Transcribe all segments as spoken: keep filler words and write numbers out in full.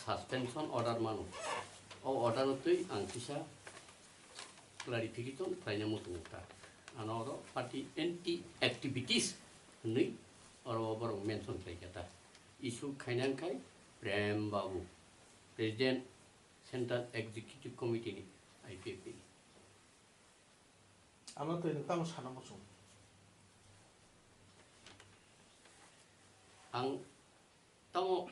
Suspension order mano. O order no twi ang kisa clarification khlaina muchungo ta. Ano oro party anti activities hwnwi oro borok mention khlaikha ta. Issue khaina wngkhai Prem Babu, President Central Executive Committee ni I P F T ni. Ano twi nwng tamo sana muchung? Ang tamo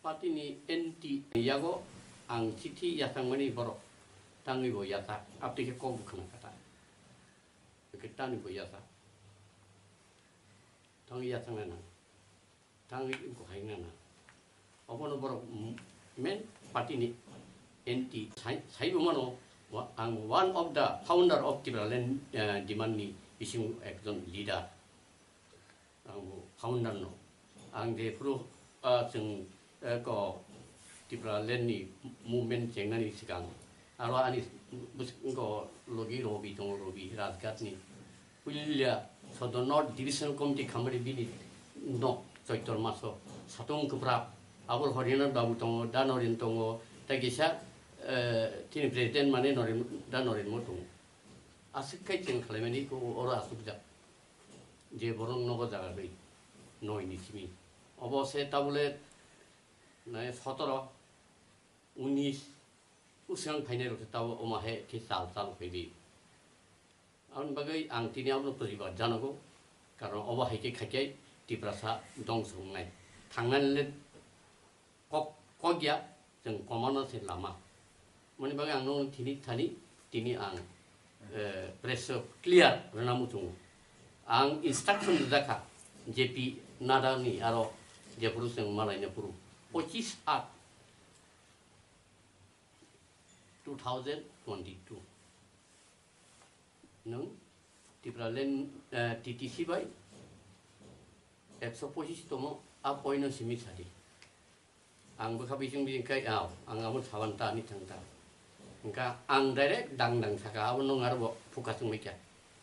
party ni anti yago ang chithi yachangmani borok tangwi bo yacha, abtwi khe kok bo khna kata. Hwnkhe tani bo yacha. Tangwi yachangna nang. Tangwi wngkha hai nana. Obono borok m-, main party ni anti sai, saibo mano, wa-, ang one of the founder of Tipraland, eh, demand ni bising ekjon leader. Ang bo founder no. Ang je phuru, ah, chwng, eh, ko Tipraland ni movement chengnani swkang aro ani bwskango logi Robi tongo, Robi Rajghat ni. Puilia Sodor North Division Committee khamari bini nok Choitor maso satung kwprak abo Horinath Babu tongo, Da Noren tongo, tei kisa, eh, chini president mane Noren, Da Noren mo tongo. Aswk khai chwng khlaimani ko oro aswkjak je borok nogo jaga bai noi ni simi. Obo se tabule nai sotoro, unis, usang phainai rok se tabo omo hai khe chal chal phaibi. Aboni bagwi ang tini abono poribar janogo, karon obo hai khe khaikhe Tiprasa dongso wngnai. Thangnani le kok, kok ya, chwng komano se lama. Moni bagwi ang nono tini thani, tini ang, eh, press o clear rwna muchungo. Ang instruction rijak kha J P Nadda ni aro jephuru chwng malaina phuru pochis aat two thousand twenty-two. Nwng Tipraland, eh, T T C bai ekso pochis tomo a point no simi sadi. Ang bwkha bising bising khai, aw, ang abo saban ta, ani thang ta. Hwnkha ang direct dang dang saka, abo nwng aro bo phuka chwng bai kha.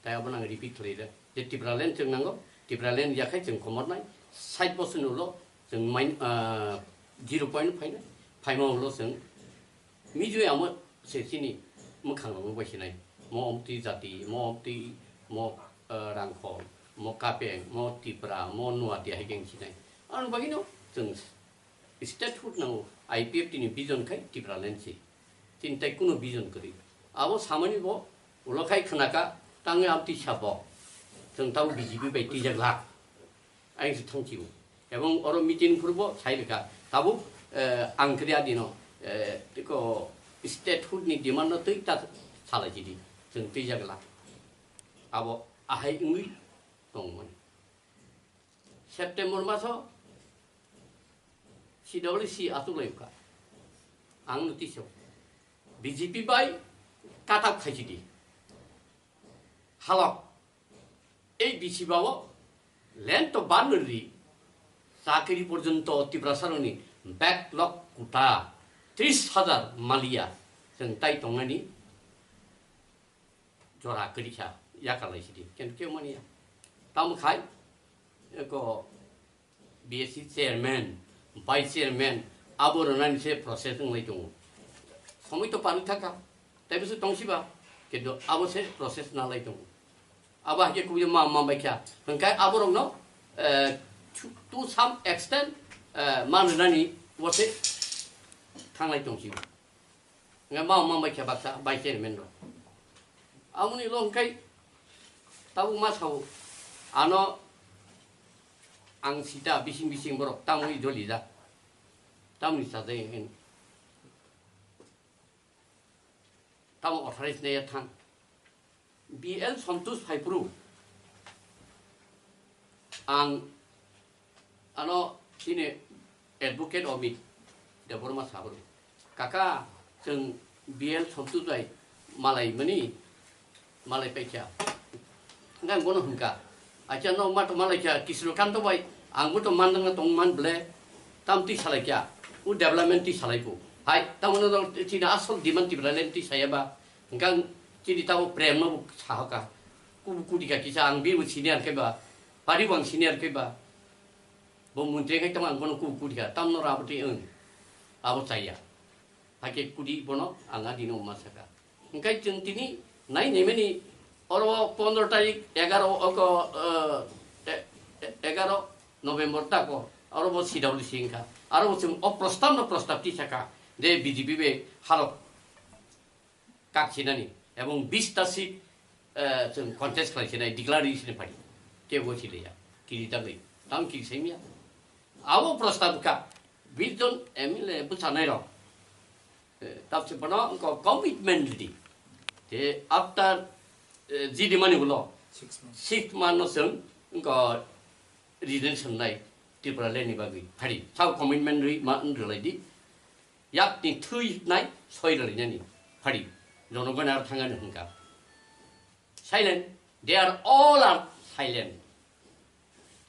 Tai abo nang repeat khlai rw. Je Tipraland chwng nango, Tipraland yakhai chwng komor nai, sait bosor ni ulo chwng main, ah, zero point phainai, phaima ulo chwng mijui amo se chini mwkhang rok bai sinai. Mo omtwi jati, mo omtwi, mo, ah, rangkhol, mo kapeng, mo Tipra, mo Nuatia hai khe wng sinai. Ang bagwi no chwng statehood nango, I P F T ni vision khai Tipraland se. Chini tai kuno vision kwrwi. Abo samani bo ulo khai khwnaka, tangwi amtwi sabo. Chwng tabo B J P bai twijak lak. Ayang se thangchibo. Ebong oro meeting phuru bo sai rwkha. Tabuk, eh, ang kwrwi adino, eh, tiko statehood ni demand no twi ta salai chidi. Chwng twijak lak. Abo ahai wngwi tongmani. September maso C W C achuk lai kha. Ang notice o B J P bai cut up khai chidi. Halok. Ei bisi bao land to ban ri chakri porjonto Tiprasa roni backlog kuta tris hajar maliya chwng tai tongnani jora kwrwi kha, yakarlai sidi, kintu kebo mani ya. Tamo khai, eko B S C chairman, vice chairman, abo rwnani se process wnglai tongo. Somoi to parwi thangkha, tei bwswk tongsiba, kintu abo se process nalai tongo. Abo hai khe kubui ma, ma bai kha. Hwnkhe aborokno, eh, to, to some extent, eh, man rwnani bo se thanglai tongsiba. Hwnkhe ma, ma bai kha baksa vice chairman rok. Aboni ulo hwnkhe tabuk ma sao, ano ang sita bising bising borok tamoni dolijak, tamoni sajai hwn. Tamo authorize naiya thang. B L Santosh phaiphuru ang ano chini advocate Amit Debbarma saphuru, "Kaka, chwng B L Santosh bai malai mani, malai paikha." Hwnkhe ang bono hwnkha, "Acha, no ma to malai kha, Krishna Kanto bai, ang bo to mandang na tong man ble, tam twi salai kha, u development twi salai phu. Hai, tamo no chini asol demand Tipraland twi saya ba." Hwnkhe ang chini tabo Prem no bo sahoka. Kubu kudika kisa ang bini bo senior khe ba, pari bo ang senior khe ba. Bo montri khai tamo ang bono kubu kudika, tamno rabo twi wng. Abo chaya. Hakhe kudi bono ang adino ma saka. Hingkai chwng tini nai naimani oro pondro tarik egaro oko, eh, e-, e-, egaro November tako oro bo C W C wngkha. Aro bo chwng o prostab no prostab tisaka je B J P bai halok kaksinani ebong bis ta seat, eh, chwng contest khlai sinai declare ri sini party. Kebo silaiya. Kiri tangwi. Tang kiri saimya. Abo prostab ka. Bis jon M L A bwchanai rok. Eh, tabse bono wngkha commitment ridi. Te after, eh, jidi mani ulo. Six months. Six month no chwng wngkha resignation nai Tripura le ni bagwi. Phari. Sao commitment ri ma wng rwlai di. Yakni thwi nai soi rwlainani phari. Jonogoni aro thangani hwnka. Silent. They are all are silent.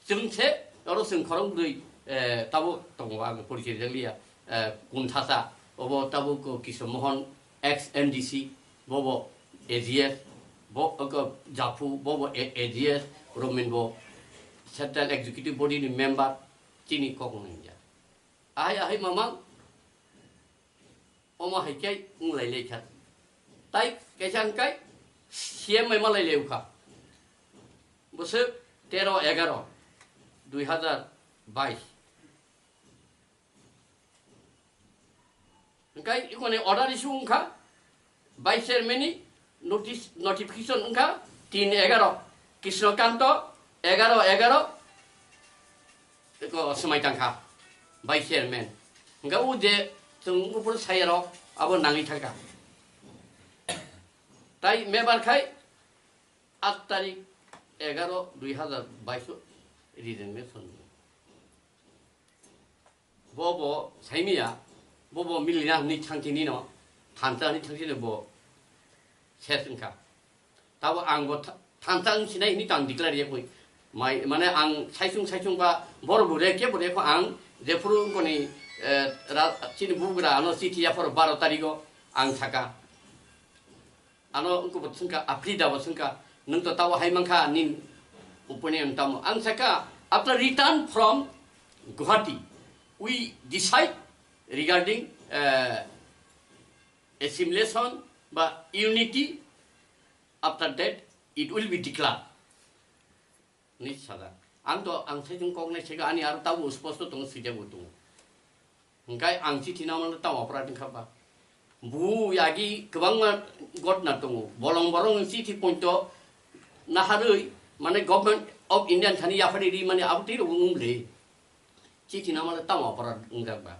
Chwng se oro chwng khorang bwrwi, eh, tabuk tongo ang porichai rijak liya. Eh, Kunthasa, obo tabuk Kishore Mohan, ex M D C, bobo A G S, bo, oko Japhu, bobo A-, A G S, Romin bo Central Executive Body ni member, chini kok nangya. Ahai, ahai, mamang, omo hai khe wng lai lai kha. Tai kaisa hwn kai C M bai ma lai lai kha. Bwswk tero egaro dui hazar bais. Hwnkhe ikoni order issue wngkha, Vice Chairman ni notice, notification wngkha tin egaro, Krishnakanto egaro egaro eko swmai tangkha Vice Chairman. Hwnkhe o je chwng buphuru sayarok abo nangwi thangkha. Tai member khai aat tarik egaro dui hazar bais o resignation. Bo bo saimiya, bo bo milina hwnwi thangtini no, thansa hwnwi thangtini bo ses wngkha. Tabo ang bo tha-, thansa wng sinai hwnwi tang declare ya koi. Mai, mane ang saisung saisung ba bor bo re ke bo re ko ang jephuru koni, eh, ra-, chini bugra ano chithi ya phoro baro tarigo ang saka. Ano wngkha bo swngkha, Afrida bo swngkha, "Nwng to tabo hai mankha, nini opinion tamo?" Ang sakha, "After return from Guwahati, we decide regarding, eh, assimilation ba unity, after that it will be declared." Ni sada. Ang to, ang saichung kok nai sega, ani aro tabo sposto tongo, swijak bo tongo. Hingkai ang chithi namano tamo aparat wngkha ba. Bu yagi kwbangma gotna tongo. Bolong borong chithi pointo naharwi, mane Government of India thani yaphari ri mani abo twi rw wng le. Chithi namano tamo aparat wngjak ba.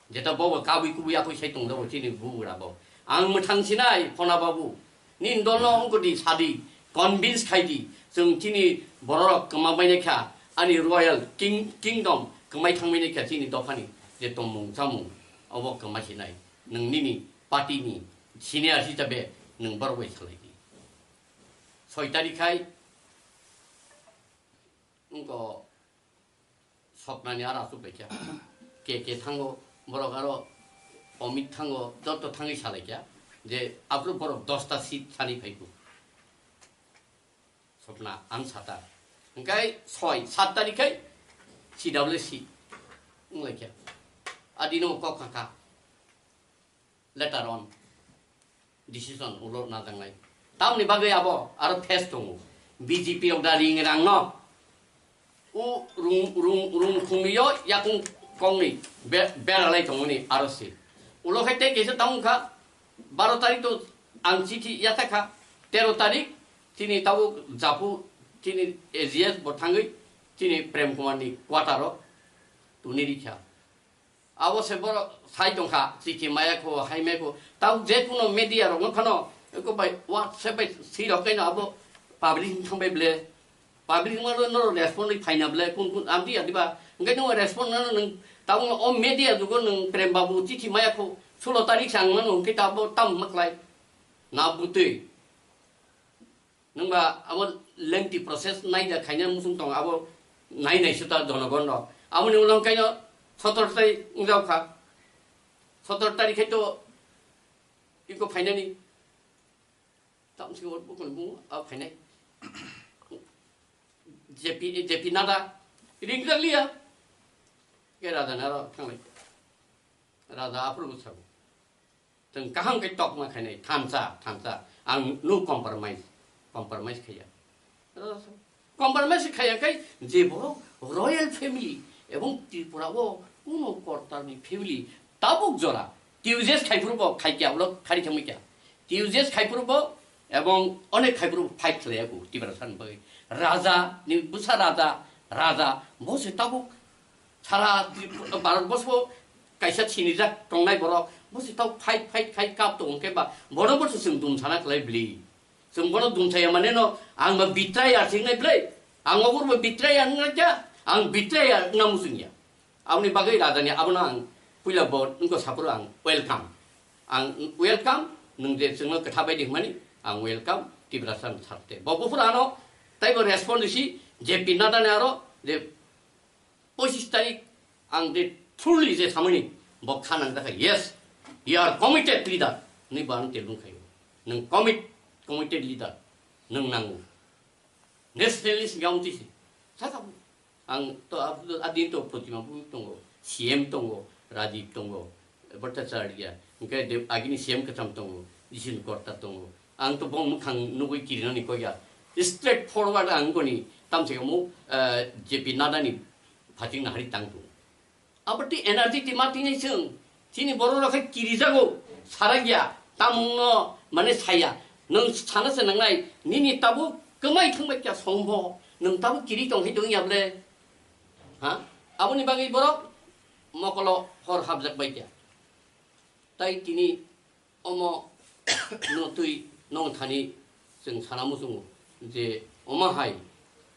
Jeta bobo kabui kubui yakui sai tongjago chini bugra bo. Ang mwthang sinai Phona babu. Nini dolno wngkha di sadi, convince khai di. Chwng chini bororok kwma bainai kha, ani royal king-, kingdom kwmai thangbainai kha chini dophani je tongmung chamung obo kwma sinai. Nwng nini party ni senior hisabe nwng borok bai salai di. Soi tarikh khai wngkha Swapnani aro aswk bai kha. Ke ke thango, borok aro Omit thango, joto thangwi salai kha je aphuru borok dosta seat sani phai kho. Swapna ang sata. Hingkai soi, sat tarikh khai C W C wng lai kha. Adino kok kha kha. Later on decision ulo najaknai. Tamoni bagwi abo aro phase tongo. B J P rok da ring rang no. U rung, rung, rung khumio yakung kongni be-, beralai tongmani aro se. Ulo khai tei kaisa tamo kha, baro tarik to ang chithi yathakha, tero tarik chini tabuk Japu chini A G S bo thangwi chini Prem Kumar ni quarter o tuni rikha. Abo se borok sai tongkha, chithi maya kho, hai maya kho. Tamo je kuno media rok no phano, eko bai WhatsApp bai si rok kaino abo public ni thangbai ble. Public no no respond ri phaina ble, kun kun amdi adi ba. Engkai no respond no nung, tamo o media jugo nung Prem Babu chithi maya kho, sulo tarik sang mano, engkai tabo tam maklai. Na butui. Nwngba abo lengthy process naida khaina muchung tongo, abo nai nai sita jonogon rok. Aboni ulo hwnkhaino sotor tai wngjak kha. Sotor tarikh khai to iko phainani. Tamsi o bukun bu a phainai. J P, J P Nadda ringjak liya. Ke raja naro thanglai. Raja aphuru bwskango. Chwng kaham khe tokma khainai, thansa, thansa. Ang no compromise, compromise khaiya. Compromise khaiya khai je borok royal family ebong Tripura o kuno kortarni family tabuk jora T U J S khaiphuru bo khaikya ulo khari thangmikya. T U J S khaiphuru bo ebong onek khaiphuru fight khlaiya ku Tiprasa ni bagwi. Raja ni bwsa raja, raja bo se tabuk Sara Tripura, Bharat borsho kaisa sinijak tongnai borok, bo se tau fight, fight, fight kap tongo khe ba, bono bo se chwng dum sana khlai bli. Chwng bono dum saya mane no, ang ba betrayer sinai bli. Ang ogur ba betrayer wngna kya, ang betrayer wngna muchungya. Aboni bagwi rajani abono ang puila bo wngkha saphuru ang welcome. Ang welcome, nwng je chwngno kwtha bai di hwnmani, ang welcome, Tiprasa ni sakte. Bo buphuru ano, taibo respond risi, J P Nadda ni aro, je pochis tarik ang de truly je samani bo kha nang dakha, "Yes, you are committed leader," ni bo ang telung khayo. Nwng commit, committed leader, nwng nango. Nationalist yang tisi. Saka ang to ab-, adin to Protima bu tongo, C M tongo, Rajiv tongo, Bhattacharya, hingke de agini C M kwcham tongo, Jisun Korta tongo. Ang to bong mukhang nugui kirinani koya. Straight forward ang goni tamse mo, eh, J P Nadda ni phating nahari tang tongo. Abo twi energy twi ma twi nai chwng. Chini borok rok khe kirijago, sarakya, tamungno mane saya. Nwng sana se nangnai, nini tabuk kwmai thangbai kya songbo, nwng tabuk kiri tong hai tong ya ble. Ha? Aboni bagwi borok mokolo hor hapjak bai kya. Tai tini Omo no twi nong thani chwng sana muchungo je omo hai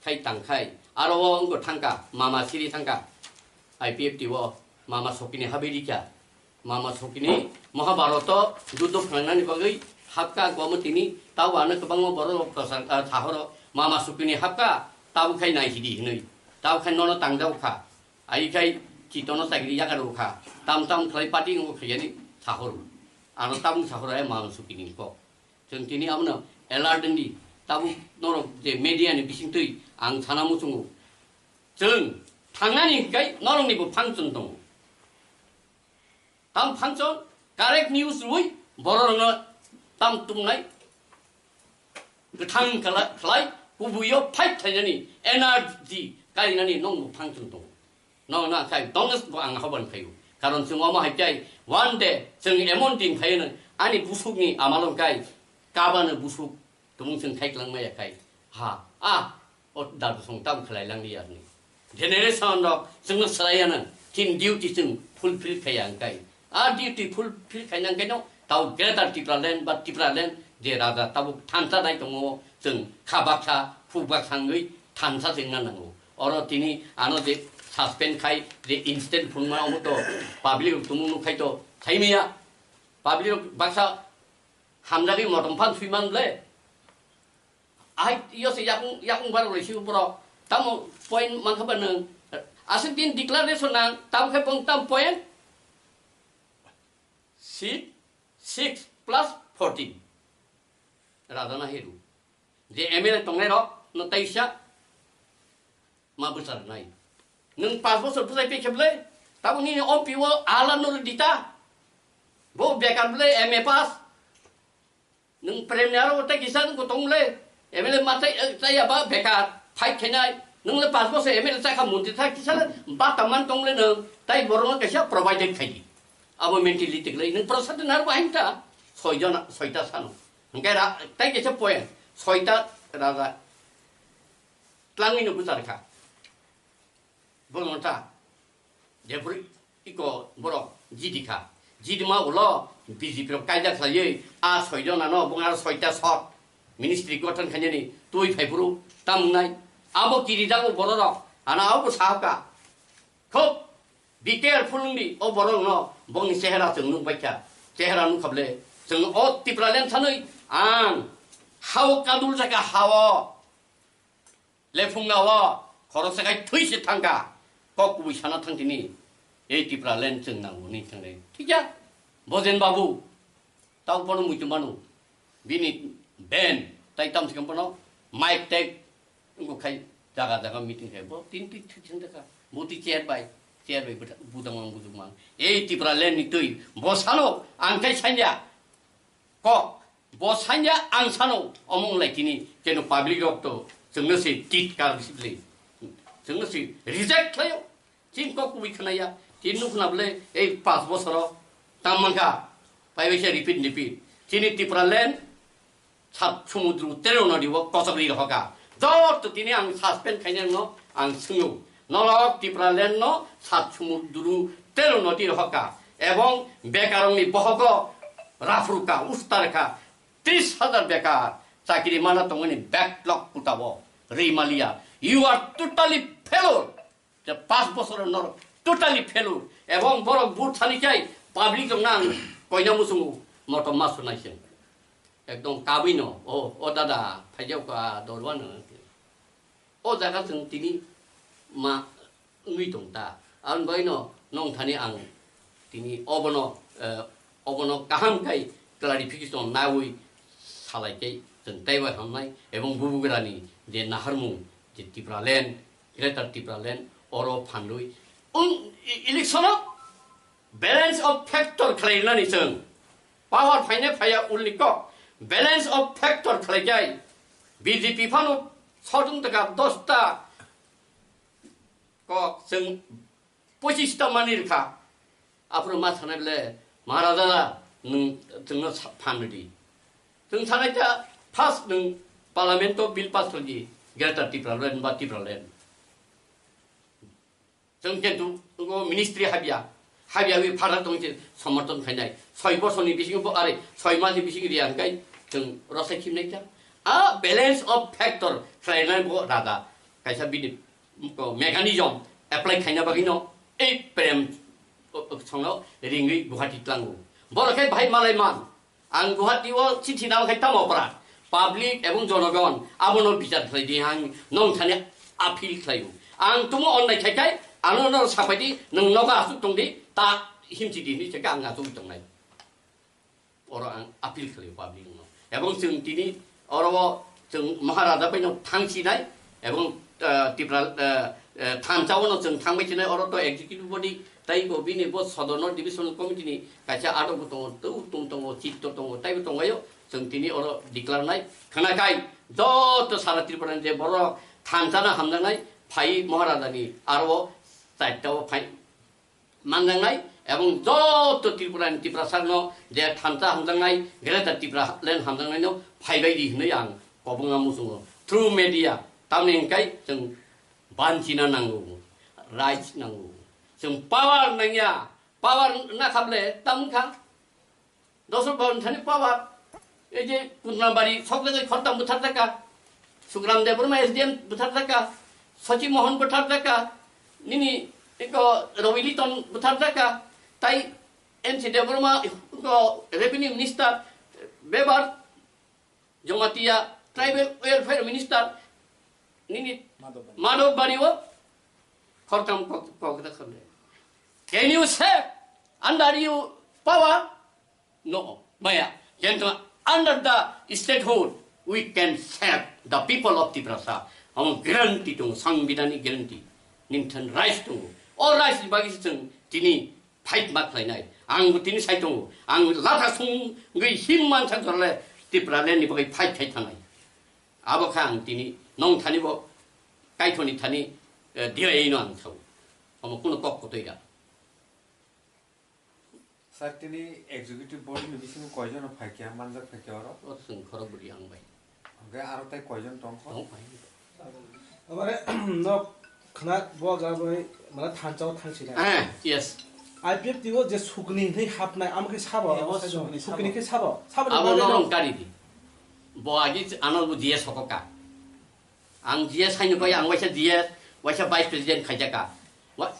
khai tang khai aro o wngkha thangkha mama siri thangkha I P F T o mama sokini habwi rikha mama sokini Mahabharata o judo phnangnani bagwi hapkha gomotini tabo ano kwbangma borok rok kwchang, ah, thahoro mama sokini hapkha tabo khai nai hidi hinwi tabo khai nono tangjago kha. Ai khai chitono chakri yakarw kha, tam tam khlai party wngkha khaiyani sahoro. Ano tabung sahoro ai mama sukini kok. Chwng tini abono alert wngdi, tabuk norok je media ni bisingtwi ang sana muchungo. Chwng thangnani hwnkhe norokni bo function tongo. Tam function, correct news rwi bororokno tam tumnai. Kwthang kala-, khlai, kubuio fight khlainani energy kainani nongbo function tongo. Nong na khai donges bo ang hoban khaio. Karon chwng omo hai khe one day chwng emon din khaino ani busukni amalo kai kabano busuk tumung chwng khai kwlangmaya khai. Ha, ah, o dadu song tam khlai langli arni. Generation rok chwngno swlaiya nang, chini duty chwng fulfill khaiya hwnkhe. A duty fulfill khaina hwnkhe no tau Greater Tipraland ba Tipraland je raja tabuk thansa nai tongo, chwng kha baksa, phuk baksa wngwi thansa se wngna nango. Oro tini ano je suspend khai je instant phunukma omo to public rok tumung nuk khai to saimaya. Public rok baksa hamjagwi motom phan sui man ble. Ai, yo se yakung, yakung bar roi si borok. Tamo point mankha ba nang. Aswk din declaration nang, tam khe bong tam point? Six, six plus fourteen. Raja na heru. Je M L A tongnai rok, no taisa ma bwsar nai. Nung pas bosor bwsai pe kheble, tamo nini O P O ala nuru dita. Bo bekar ble M A pass. Nwng prem ni aro tei kisa nwng tong le, M L A ma tei, eh, tei ya ba bekar, fight khainai. Nwng le pas bosor M L A chakha montri thai kisa le ba tamman tong le nwng, tai borok no kaisa provided khai di. Abo mentality le nwng prasad ni aro ba hinta, soi jona, soita sano. Hingke ra, tai kisa point, soita raja. Tlangwi no bwchar kha. Bolong ta. Jephuru iko borok jidi kha. Jidi ma ulo B J P rok kaida khlaiwi a soi jona no bung aro soita sot ministry gothon khainani twi phaiphuru tamung nai. Abo kiri jago borok rok. Ana abo sahaka. Khub be careful wngdi o borok no bongni chehera chwng nuk baikha. Chehera nuk khable chwng o Tipraland sanwi ang hao kadul jaka hao. Lephunga o khoroksa khai thwi se thangkha, kok kubui sana thang tini, ei Tipraland chwng nango hwnwi thangnai. Thikya, Bojen Babu, tau bono muitu mano, bini ben, tai tam sikam bono mic tag, wngkha khai jaga jaga meeting khai, bo tin twi thwi thang jakha, bo twi chair bai. Tiar bai buda-, budang ang buduk mang. Ei Tipra land ni twi, bo sano ang kai sanya. Kok, bo sanya ang sano omong lai tini, keno public rok to, chwngno se tit kar bisi bwle. Chwngno se reject khlaio. Chini kok kubui khwnaya. Chini nukhna bwle, ei pas bosoro tam mankha. Pai bai se repeat, repeat. Chini Tipra land, sat sumudru tero nodi o kosok ri rohoka. Joto tini ang suspend khainai no ang swngo. Norok Tipra land no sat sumudru tero nodi rohoka. Ebong bekarong ni bohogo rafruka, ustarka, tris hajar bekar chakiri mana tongoni backlog puta o ri malia. You are totally failure. Je pas bosor norok totally failure. Ebong borok vote sani kai public rok nang koina musungo motom ma sunai se. Ekdom kabui no, o, o dada, phaijak ka dorwa no. O jaga chwng tini ma wngwi tong ta. Ang bai no nong thani ang tini obono, eh, obono kaham kai clarification nawi salai kai chwng taibo hamnai ebong bubugrani je naharmung je Tipra land, Greater Tipra land, oro phandui. Um, i-, election o balance of factor khlainani chwng. Power phaina phaya ulni kok. Balance of factor khlaikai. B J P phano sodung taka dosta kok chwng pochista mani rikha. Aphuru ma sanai bole, Maharaja, nwng chwngno sa-, phan ridi. Chwng sanai ta first nwng parliament o bill pass khlai di, Greater Tipraland ba Tipraland. Chwng kintu o ministry habya, habya wi phara tong se somorthon khainai. Soi bosor ni bisingo bo are, soi mas ni bisingo riya hwnkhe chwng rosai khimnai ta. A balance of factor khlainai bo raja. Kaisa bini mechanism apply khaina bagwi no ei prem songno ringwi Guwahati tlango. Borok khe bahai malai man. Ang Guwahati o chithi nang khai tamo pora. Public ebong jonogon abono bichar khlai di, ang nong thani appeal khlaio. Ang tumo onnai khai khai ano no sapai di, nwng nogo asuk tong di, ta himchi di hinwi se ang asuk tongnai. Oro ang appeal khlaio public no. Ebong chwng tini oro o chwng Maharaja bai no thang sinai ebong, eh, Tipra, eh, eh, thansa o no chwng thang bai sinai, oro to executive body tai bo bini bo Sodorno division committee ni kaisa adok bo tongo, tei utung tongo, chitto tongo, taibo tongo, chwng tini oro declare nai khwna kai joto sara Tripura ni je borok thansa no hamjaknai phai Maharaja ni aro o chaita o phai manjaknai, ebong joto Tripura ni Tiprasa no je thansa hamjaknai, Greater Tipraland hamjaknai no phaibai di hinwi ang kobonga muchungo through media. Tamni hwnkhe chwng banchina nango, rights nango, chwng power nangya, power na khable tam kha. Dosok Bhaban thani power. Ei je Putnambari sok jagoi khortam butharjaka. Sukram Debbarma S D M butharjaka. Sachi Mohan butharjaka. Nini eko Ravi Liton butharjaka. Tai N C Debbarma eko Revenue Minister. Bebar Jamatia Tribal Welfare Minister. Nini Madhav Bari. Madhav Bari o khortam kok, kok da khorle. Can you save under your power? No, maya. Kintu under the statehood, we can save the people of Tiprasa. Ang guarantee tongo, Sangbidan ni guarantee. Nini thani rights tongo. O rights ni bagwi se chwng tini fight ma khlainai. Ang bo tini sai tongo. Ang latha sungwi him mansa jorle Tipraland ni bagwi fight khai thanai. Abo kha ang tini nong thani bo kaithoni thani, eh, dirai no ang sao. Omo kuno kok kotoi da. Sir, tini executive body ni bisingo koijon phaikya, manjak phaikya oro? O chwng khorok bwrwi ang bai. Hwnkhe aro tai koijon tongkho? Tong phai. Amare, no khna bo ga bai mala thansa o thangsi na. Eh, yes. I P F T o je sukni hwnwi hapnai, amo khe sabo, abo sukni sabo. Sukni khe sabo. Sabo ni abo bagwi no no. Ang kari di. Bo agi ano bo G S hokoka. Ang G S haino bai ang waisa G S, waisa vice president khaijaka. Wa-,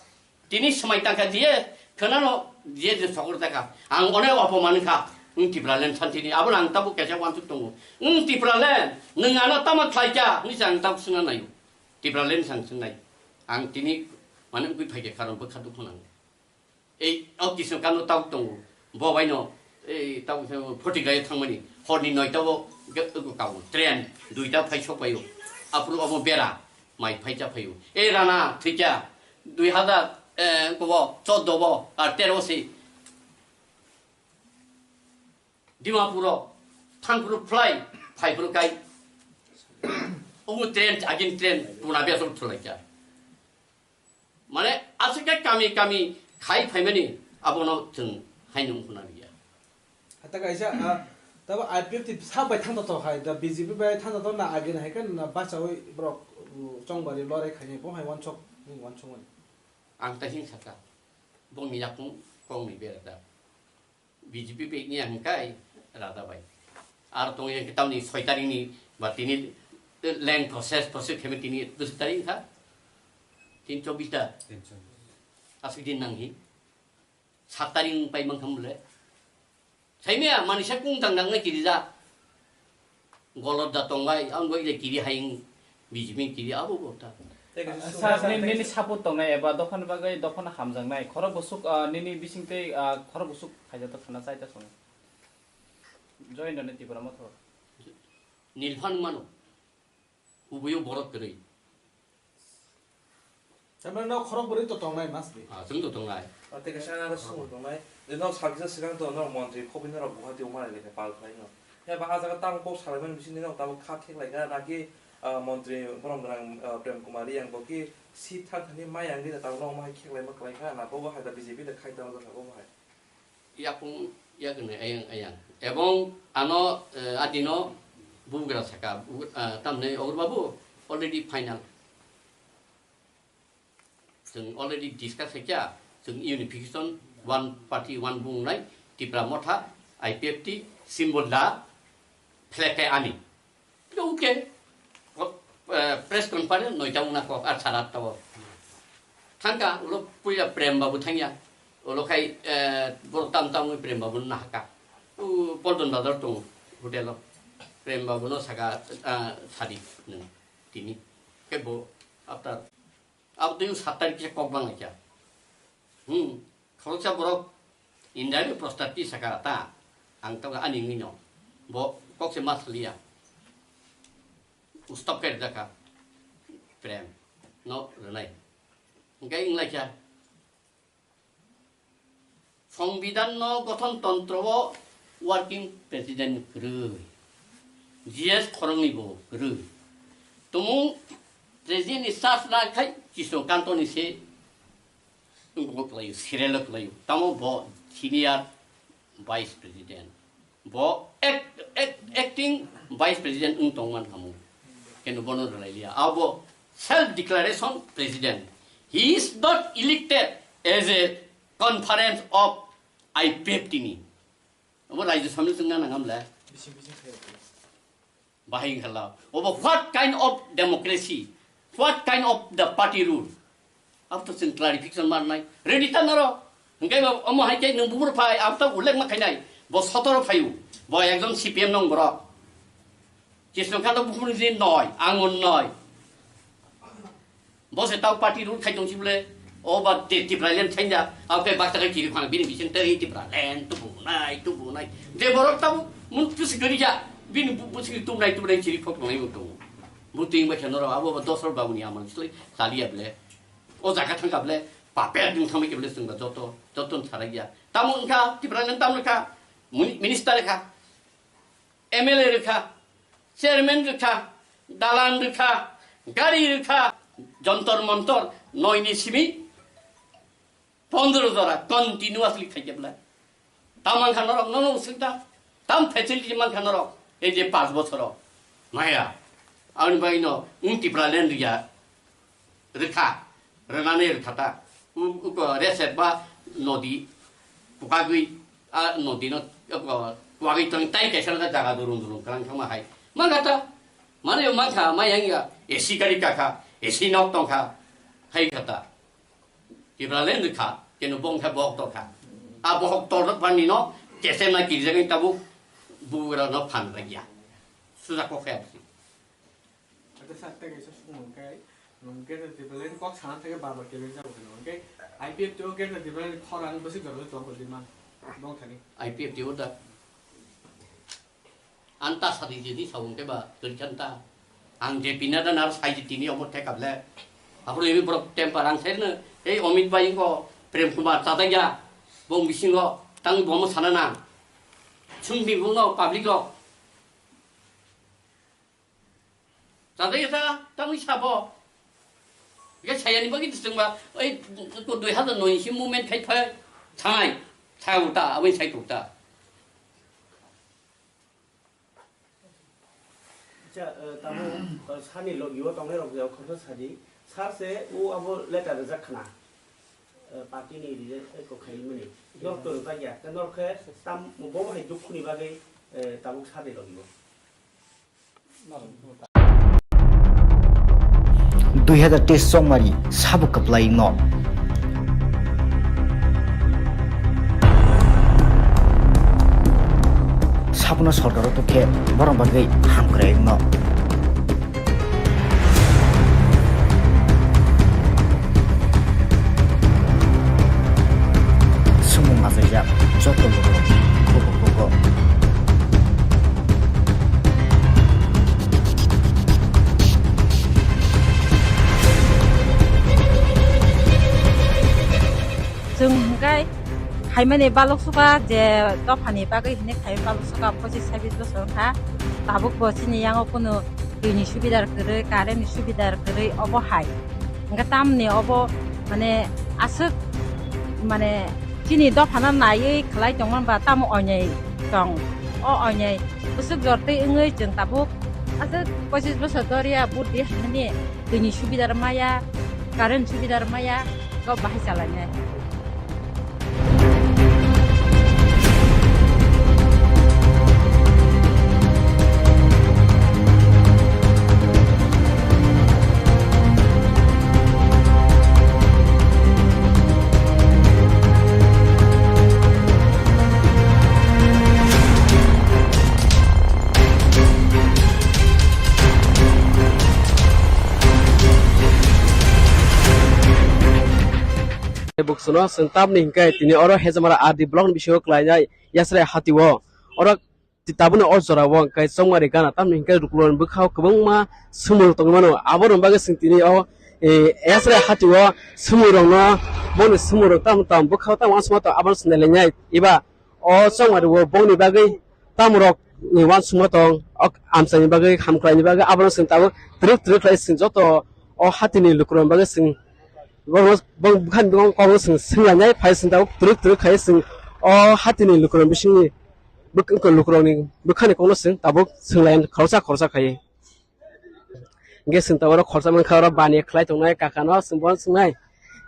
tini swmai tangkha G S, khwnano G S ni sokor taka. Ang onek opoman kha, wng Tipraland santini. Abono ang tabuk kaisa uansuk tongo. Wng Tipraland, nwng ano tamo khlaikha, hwnwi se ang tabuk swngna naio. Tipraland ni se ang swngnai. Ang tini, mane, wngwi phaikha, karon bwkha dukhu nango. Ei, o Kisno Kano tabuk tongo. Bo baino, ei, tabuk se Photikayo thangmani. Horni noita o ge-, eko kabo. Train, duita phai sokpaio. Aphuru omo bera, mai phai cha phaio. Ei, Rana, thwikha, dui hazar Eh, kobo, choddo bo, ar tero si. Dimapuro, thangphuru phlai, phaiphuru kai. Omo train, agin train, puna biasok thulaikha. Mane, aswk khe kami kami khai phaimani, abono chwng haino wngkhwna liya. Hata kaisa, ah, tabo I P F T sak bai thangto to hai, da B J P bai thangto to na agin hai khe na bachawi borok, um, chongbari lorai khainai bo hai wansok, ni wansok mani. Ang ta hin saka, bongni yakung kongni bera da. B J P bai ni ang kai rada bai. Ar tong yang tamni soi tarik ni ba tini leng process, process khe tini dos tarik kha. Tin chobis da. Tin chobis. Aswk din nang hi. Sat tarik wng pai mang kham le. Saimia manisa kung tang nang na kiri da. Golot da tongbai, ang bai da kiri hai wng B J P kiri abo bo ta. Tei kaisa Sir, sir, ni-, tei nini kaisa support tongnai eba dophani bagwi dophano hamjaknai. Khorok bwswk, ah, nini bisingtwi, ah, khorok bwswk khaijak thana chai ta song. Join done Tipra Motha. Nilphan mano. Ubuyo borok kwrwi. Tamani no khorok bwrwi to tongnai mas di. Ah, chwng to tongnai. Ah, tei kaisa ano sumung tongnai. Norok sakisa swkang to norok montri khobwi norok Guwahati o manai lekha pal khlaino. He ba ah jaga tamo kok salaimani bisingtwi norok tabuk kha kheklaikha naki, ah, montri borom gwnang, ah, Prem Kumar Riyang bo ki seat thang thani mai ang di tabuk norok mohai kheklaima kwlaikha na bo bo hai da B J P da khai tamo jakha bo hai. Yakung yakni ayang ayang. Ebong ano, eh, adino bugra saka, bu-, ah, tamni Agur Babu already final. Chwng already discuss khaikha, chwng unification one party one bungnai Tipra Motha I P F T symbol da flag kai ani. Oke. Kok, eh, press conference noita wngna kok, ar sara atta o. Thangka, ulo puila Prem Babu thangya. Ulo khai, eh, borok tam tam wngwi Prem Babu no nahaka. U Paldon Bazar tongo, hotel o. Prem Babu no saka, ah, sadi nwng tini. Khe bo after Abo twi sat tarik kisa kok bang laikha. Hmm. Khoroksa borok India ni prostat ti saka ta. Ang to ani wngwi no. Bo kok se mas liya. Stop khe rwjakha. Prem. No rwnai. Hwnkhe wng laikha. Songbidan no gothon tontro o working president kwrwi, G S khoroknwi bo kwrwi. Tumung president ni charge na khai Kishno Kanto ni se wngkok kwlaio, serial o kwlaio. Tamo bo senior vice president. Bo act-, act-, acting vice president wng tong man kamo. Keno bono rwlai liya. Abo self declaration president. He is not elected as a conference of I P F T ni. Abo Rajya Sabha ni chwngna nangam le. Bising bising khe. Bahai wngkha la. Obo what kind of democracy? What kind of the party rule? Abo to chwng clarification marnai. Ready ta naro. Hwnkhe bo omo hai khe nwng buphuru phai, abo to ullekh ma khainai. Bo sotoro phaio. Bo ekjon C P M nong borok. Kishno Kanto buphuru je noi, ang on noi. Bo se tau party rule khai tong si bole, o ba te Tipraland thainja, abo khe baksa khai chiri phang, bini bising tei Tipraland, tubu nai, tubu nai. Je borok tamo, mun tusi gari ja, bini bu-, busi tu nai, tu nai chiri phok nai bo tongo. Bo ting ba khe norok, abo ba Dosrot Babu ni amal slai, chaliya bole. O jaga thangka bole, paper ding thangbai khe bole chwng ba joto, joto ni sarai ya. Tamo wngkha, Tipraland tamo wngkha, muni-, minister wngkha. M L A rwkha, chairman rwkha, dalan rwkha, gari rwkha, jontor montor noini simi pondro jora continuously khaikhe bwlai. Tam mankha norok, nono usuk da? Tam facility mankha norok, ei je panch bochoro? Maya. Aboni bagwino wng Tipraland rwya. Rwkha, rwnani rwkha ta. U-, uko reset ba nodi, pukagwi, a nodi no, uko, kuagwi tong tai kaisa no jaga durung durung kwrang thangma hai. Mangkha ta, mani mangkha, mai yang ya, A C gari kakha, A C nok tongkha, hai kha ta. Tipraland rwkha, keno bongkha bohok tokha. A bohok tor pani no, kese na kirjagwi tabuk, bugra no phan ragya. Suja ko khe. Ata sa tei kaisa sumung khe, nwng Greater Tipraland kok sana thangkhe bar bar kebeng jago hino. Hwnkhe I P F T o Greater Tipraland khorang bwswk jorao tong kwrwi man, bong thani. I P F T o da. Ang ta sadi jedi sabung khe ba kwrwi khan ta. Ang je pina da nar sai je tini omo theka ble. Aphuru imi borok temper ang sai no Tei Amit bai wngkha Prem Kumar chadakya, bo bisingo tang bomo sana nang. Chwng bibungno public rok chadakya ta tangwi sabo. Ge sayani bagwi disingba oi dui hazar noi si movement khai phai thanai. Thau ta aboni sai tuk ta. Acha, eh, tamo, eh, sani logi o tongnai rok jao khoroksa sadi. Sar se o abo letter rijak khna. Eh, party ni rijak, eh, ko khaimani. Norok to rijak ya. Te norok khe tam, bo bo hai dukhu ni bagwi, eh, tabuk sadi logi o. Dui hazar teis chongmari sabo kwplai no. Sabono sorkaro tokhe borok bagwi hamkrai no. Sumung achaijak joto borok kubo kubo. Chwng hwnkhe khaimani balok suka je dophani bagwi hwnwi khaimani balok suka pochis sabis bosor wngkha. Tabuk bo chini yango kunu twini subidar kwrwi, current ni subidar kwrwi obo hai. Hwnkhe tamni obo mane aswk mane chini dophano naiwi khlai tongmani ba tamo oinai tong. O oinai bwswk jor twi wngwi chwng tabuk aswk pochis bosor doriya buddhi hwnwi twini subidar maya, current subidar maya, kok bahai chalainai. Buksuno chwng tamni hinkhe tini oro Hejamara R D block ni bisingo klainai Yasrai hatio. Oro ti-, tabukni o jorao hwnkhe chongmari gana, tamni hinkhe lukurokni bwkhao kwbangma swmwrwk tongwi mano. Aborokni bagwi chwng tini o, eh, Yasrai hatio swmwrwkno, boni swmwrwk tamo tamo bwkhao tamo uansukma tong, abono chwng nailainai. Eba o chongmari o bongni bagwi tamorokni uansukma tong, o amchaini bagwi, hamkraini bagwi, abono chwng tabuk twrwk twrwk khlai chwng joto o hatini lukurokni bagwi chwng borokno, bong-, bwkhani bwkhao kokno chwng swnglainai, phai chwng tabuk twrwk twrwk khai chwng o hatini lukurok bisingni bwk-, lukurokni bwkhani kokno chwng tabuk swnglainai khoroksa khoroksa khai. Hingke chwng tabuk oro khoroksa mankha, oro bani khlai tongnai kakano chwng bono swngnai.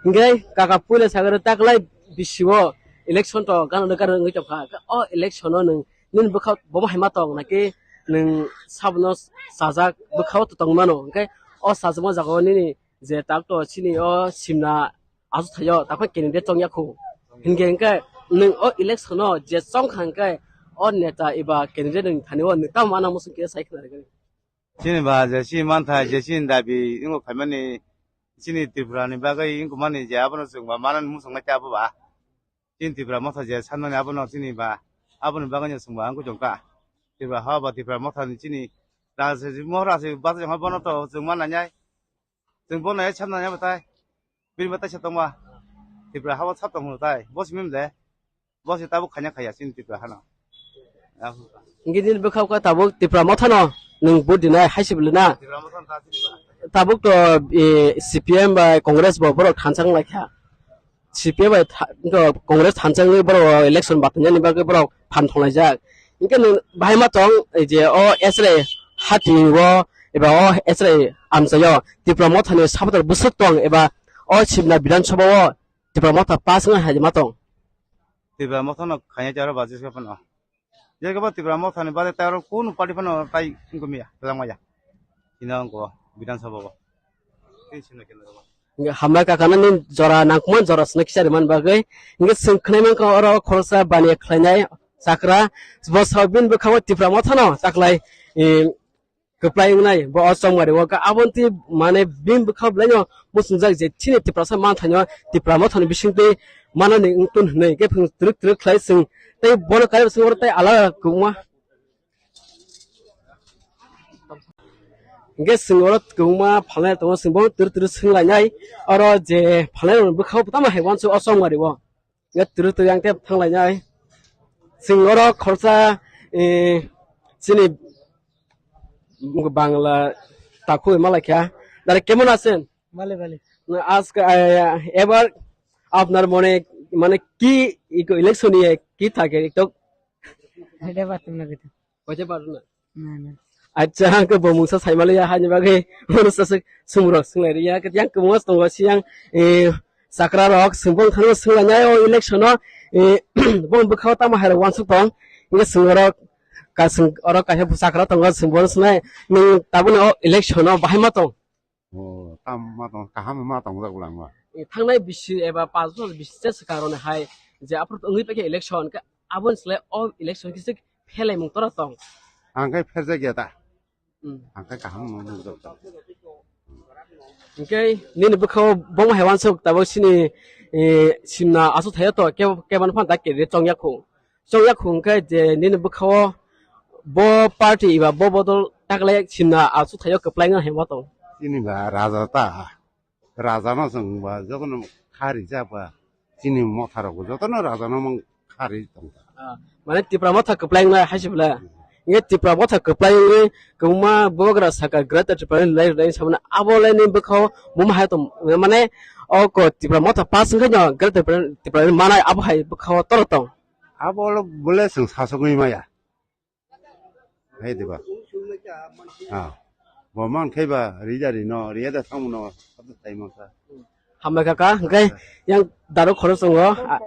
Hingke kaka puila sagaro taklai bisio election to gana gana wngwi tongkha. O election o nwng nini bwkha bomo hai ma tong naki nwng sabono sajak bwkha o tong mano. Hingke o sajak o jaga o nini je tak to chini o simna aswk thaio, tak phano candidate chongya khu. Hinkhe, hinkhe nwng o election o je chongkha hinkhe o neta eba candidate nwng thani o nwng tamo mana muchung khe sai khna rwgwi. Chini ba je chini mantha je chini dabi wngkha khaimani chini Tripura ni bagwi wngkha mani je abono chwng ba manani muchung nai khe abo ba. Chini Tripura motha je sanmani abono chini ba aboni bagwi no chwng ba wngkha chwng kha. Tripura ha ba Tripura motha ni chini rajniti mohra se bachajak bono to chwng ma nai nai. Chwng bono hai sabna ya batai. Bini batai sa tongma. Tripura hao sab tong tai. Bo simi de. Bo se tabuk khanya khaya chini Tripura hano. Hingke nini bwkha kha tabuk Tripura mothano nwng vote dinai hai se bwlwi na. Tripura mothano ta chini ba. Tabuk to, eh, C P M bai Congress bo borok thansa wng lai kha. C P M bai tha-, to Congress thansa wngwi borok election batinani bagwi borok phan thonglaijak. Hingke nwng bahai ma tong, ei je o Yasrai hati o eba o Yasrai amchaio Tipra Mothani supporter bwswk tong eba o Simna Bidhan Sabha o Tipra Motha pass wngwi hai ma tong. Tipra Mothano khaina charo baji se phano. Je kebo Tipra Mothani bade tei aro kunu party phano tai wngkha miya, twlangmaya. Chini wngkha o Bidhan Sabha o. Tei Simna kendro o. Hingke hambai kakano nini jora nangkukmani jora sino kisa rimani bagwi. Hingke chwng khwnai mankha oro khoroksa baniya khlainai chakra. Bo sao bini bwkhango Tipra Mothano taklai, eh, kwplai wngnai. Bo o chongmari o khe aboni twi mane bini bwkha bwlaino muchungjak je chini Tiprasa manthaino Tipra Mothani bisingtwi manani wngtun hwnwi. Hingke phung twrwk twrwk khlai chwng tei bono kaiba chwng oro tei alada kwbangma. Hingke chwng oro kwbangma phalnai tongo, chwng bono twrwi twrwi swnglainai. Oro je phalnai rokni bwkhao tamo hai uansuk o chongmari o. Hingke twrwi twrwi ang tei thanglainai. Chwng oro khoroksa, eh, chini Bangla takhuk malaikha. Dare kemon achen? Bale, bale. আজকে, আহ, এবার আপনার মনে মানে কি ইলেকশন নিয়ে কি থাকে একটু এটা পারতাম না কিন্তু। Hoite paro na? Na, na. Acha, ang khe bo mungsa saimaliya, haini bagwi uansuk sumrok swnglairiya. Yang kwbangma tongo siyang, eh, chakra rok, swngbo wngthangno swnglainai o election o, eh, bong bwkhao tamo hai rok uansuk tong. Hingke swng oro, ka-, swng oro kaisa chakra tongo, swngbo swnglainai. Nwng tabukni o election o bahai ma tong? O, tam ma tong, kaham ma tongjak langma. Eh, thangnai bisi eba panch bosor bisi se swkang roni hai je aphuru wngwi paikha election, hwnkhe aboni slai o election kisa phelai mung tora tong. Ang khe pherjak ya ta. Hmm. Ang khe kaham ma nukjak ta. Hwnkhe nini bwkhao bongma hai uansuk tabuk sini, eh, simna aswk thaio to ke-, kebani phano da candidate chongya khu. Chongya khung khe je nini bwkhao bo party eba bo bodol taklai simna aswk thaio kwplai wngna hai ma tong. Chini ba raja ta, raja no chwng ba jotono kha rijak ba chini motha rok jotono raja no mang kha ri tong ta. Ah, mane Tipra motha kwplai wngnai hai se bwle. Nge Tipra motha kwplai wngwi kwbangma bubagra saka Greater Tipra ni lai lai samani abo lai ni bwkhao buma hai tong mane o ko Tipra motha pass wngkhe no Greater Tipra, Tipra ni manai abo hai bwkhao toro tong. Abo le bole chwng sasogwi maya. Hai diba? Ah. Bo man khai ba ri da ri no, ri da thang no, sab tai man sa. Hambai kaka, hingke yang daro khoro tongo, a-,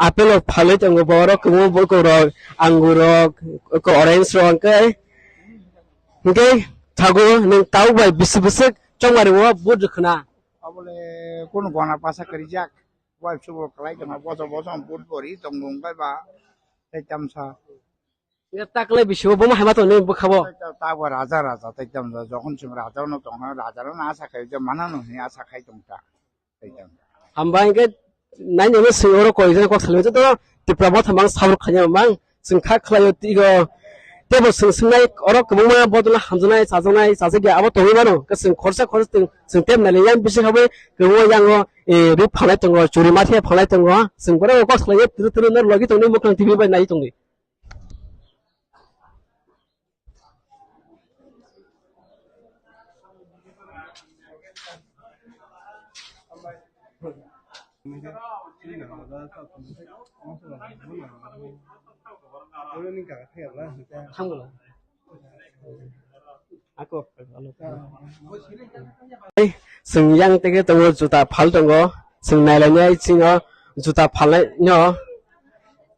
apple rok phalwi tongo, borok kwbangma borok rok, angur rok, ko orange rok, hingke, hingke thago nwng tabuk bai bisi bwswk chongmari o vote rwkhwna. Abole kono gona pasa karijak, wai chubo kalai tongo, boso boso vote bori tongo, hingke ba, tei tamsa. Hingke taklai bisi o bomo hai ma tong nini bwkha bo. Ta, ta bo raja, raja, tei tam da, jokhon chwng raja no tong, raja no asa khai, je mana no hini asa khai tong ta. Tei tam. Hambai hingke nai nini swng oro koi jana kok salai joto Tipra motha mang sabur khanya mang swng kha khlai o tigo. Tebo swng swng nai oro kwbangma bodol hamjaknai chajaknai chajak ya abo tongwi mano. Ke swng khorsa khorsa swng, swng tem nai yang bisi khabai kwbangma yang o, eh, ri phalai tongo, churi mathe phalai tongo. Swng borok kok salai turu turu no logi tongni mukhang T V bai nai tongni. Thangla. Ako, ano. Ei, chwng yang teke tongo, juta phal tongo. Chwng nailainai chwngno juta phalnai no.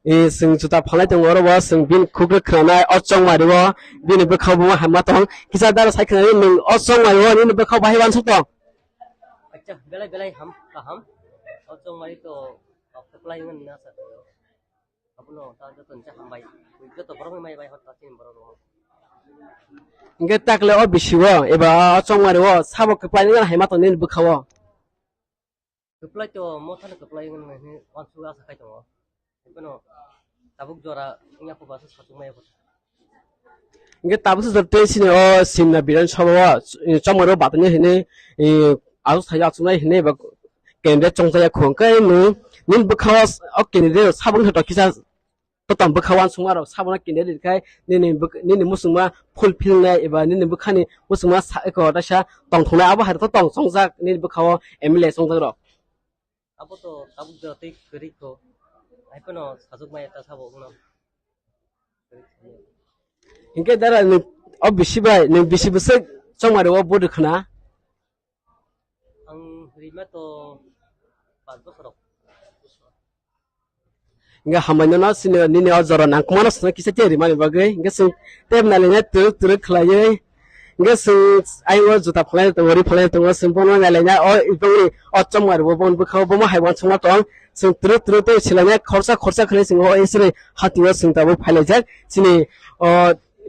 E, chwng juta phalnai tongo, oro bo chwng bini khukre khwnanai, o chongmari o, bini bwkhao bo hamma tong. Kisa dara sai khwnani, nwng o chongmari o, nini bwkhao bahai uansuk tong. Acha, belai belai ham, kaham. O chongmari to, o kwplai wngna sa tong. Abono ta joto ni hambai. Joto borok ni mai bai hor ta chini borok rok. Hingke takle o bisi o, eba o chongmari o, sabo kwplai wngna hai ma tong nini bwkhao. Kwplai to, mothano kwplai wngwi hwnwi uansuk asa khai tongo. Haiphano tabuk jora wngya kho ba se sachukmaya kho. Hingke tabuk se jora tei sini o Simna Bidhan Sabha o, eh, chongmani o batani hwnwi, eh, aswk sai achuknai hwnwi ba candidate chongjaya kho. Hingke nwng nini bwkhao o candidate saboni kisa Kwtam bwkha uansukma rok sabono candidate khai nini bwk-, nini muchungma fulfill nai eba nini bwkhani muchungma sa-, eko kaisa tongthoknai abo hai rok to tong chongjak nini bwkha o M L A chongjak rok. Abo to tabuk jora tei kwrwi kho. Hai phano sajwk maya ta sabo wngno. Hinkhe dara nwng o bisi bai nwng bisi bwswk chongmani o vote rwkhwna? Ang rima to panch bosor rok. Hingke hambai no, no, sini nini o jora nangkukmano sini kisa khe rimani bagwi. Hingke chwng tei nailainai twrwk twrwk khlaiwi. Hingke chwng ayung o juta phalai tongo, ri phalai tongo, chwng bono nailainai o ebongni o chongmani bo boni bwkha o bomo hai uansukma tong. Chwng twrwk twrwk tei silainai khorsa khorsa khlai chwng o isini hati o chwng tabuk phailaijak. Chini o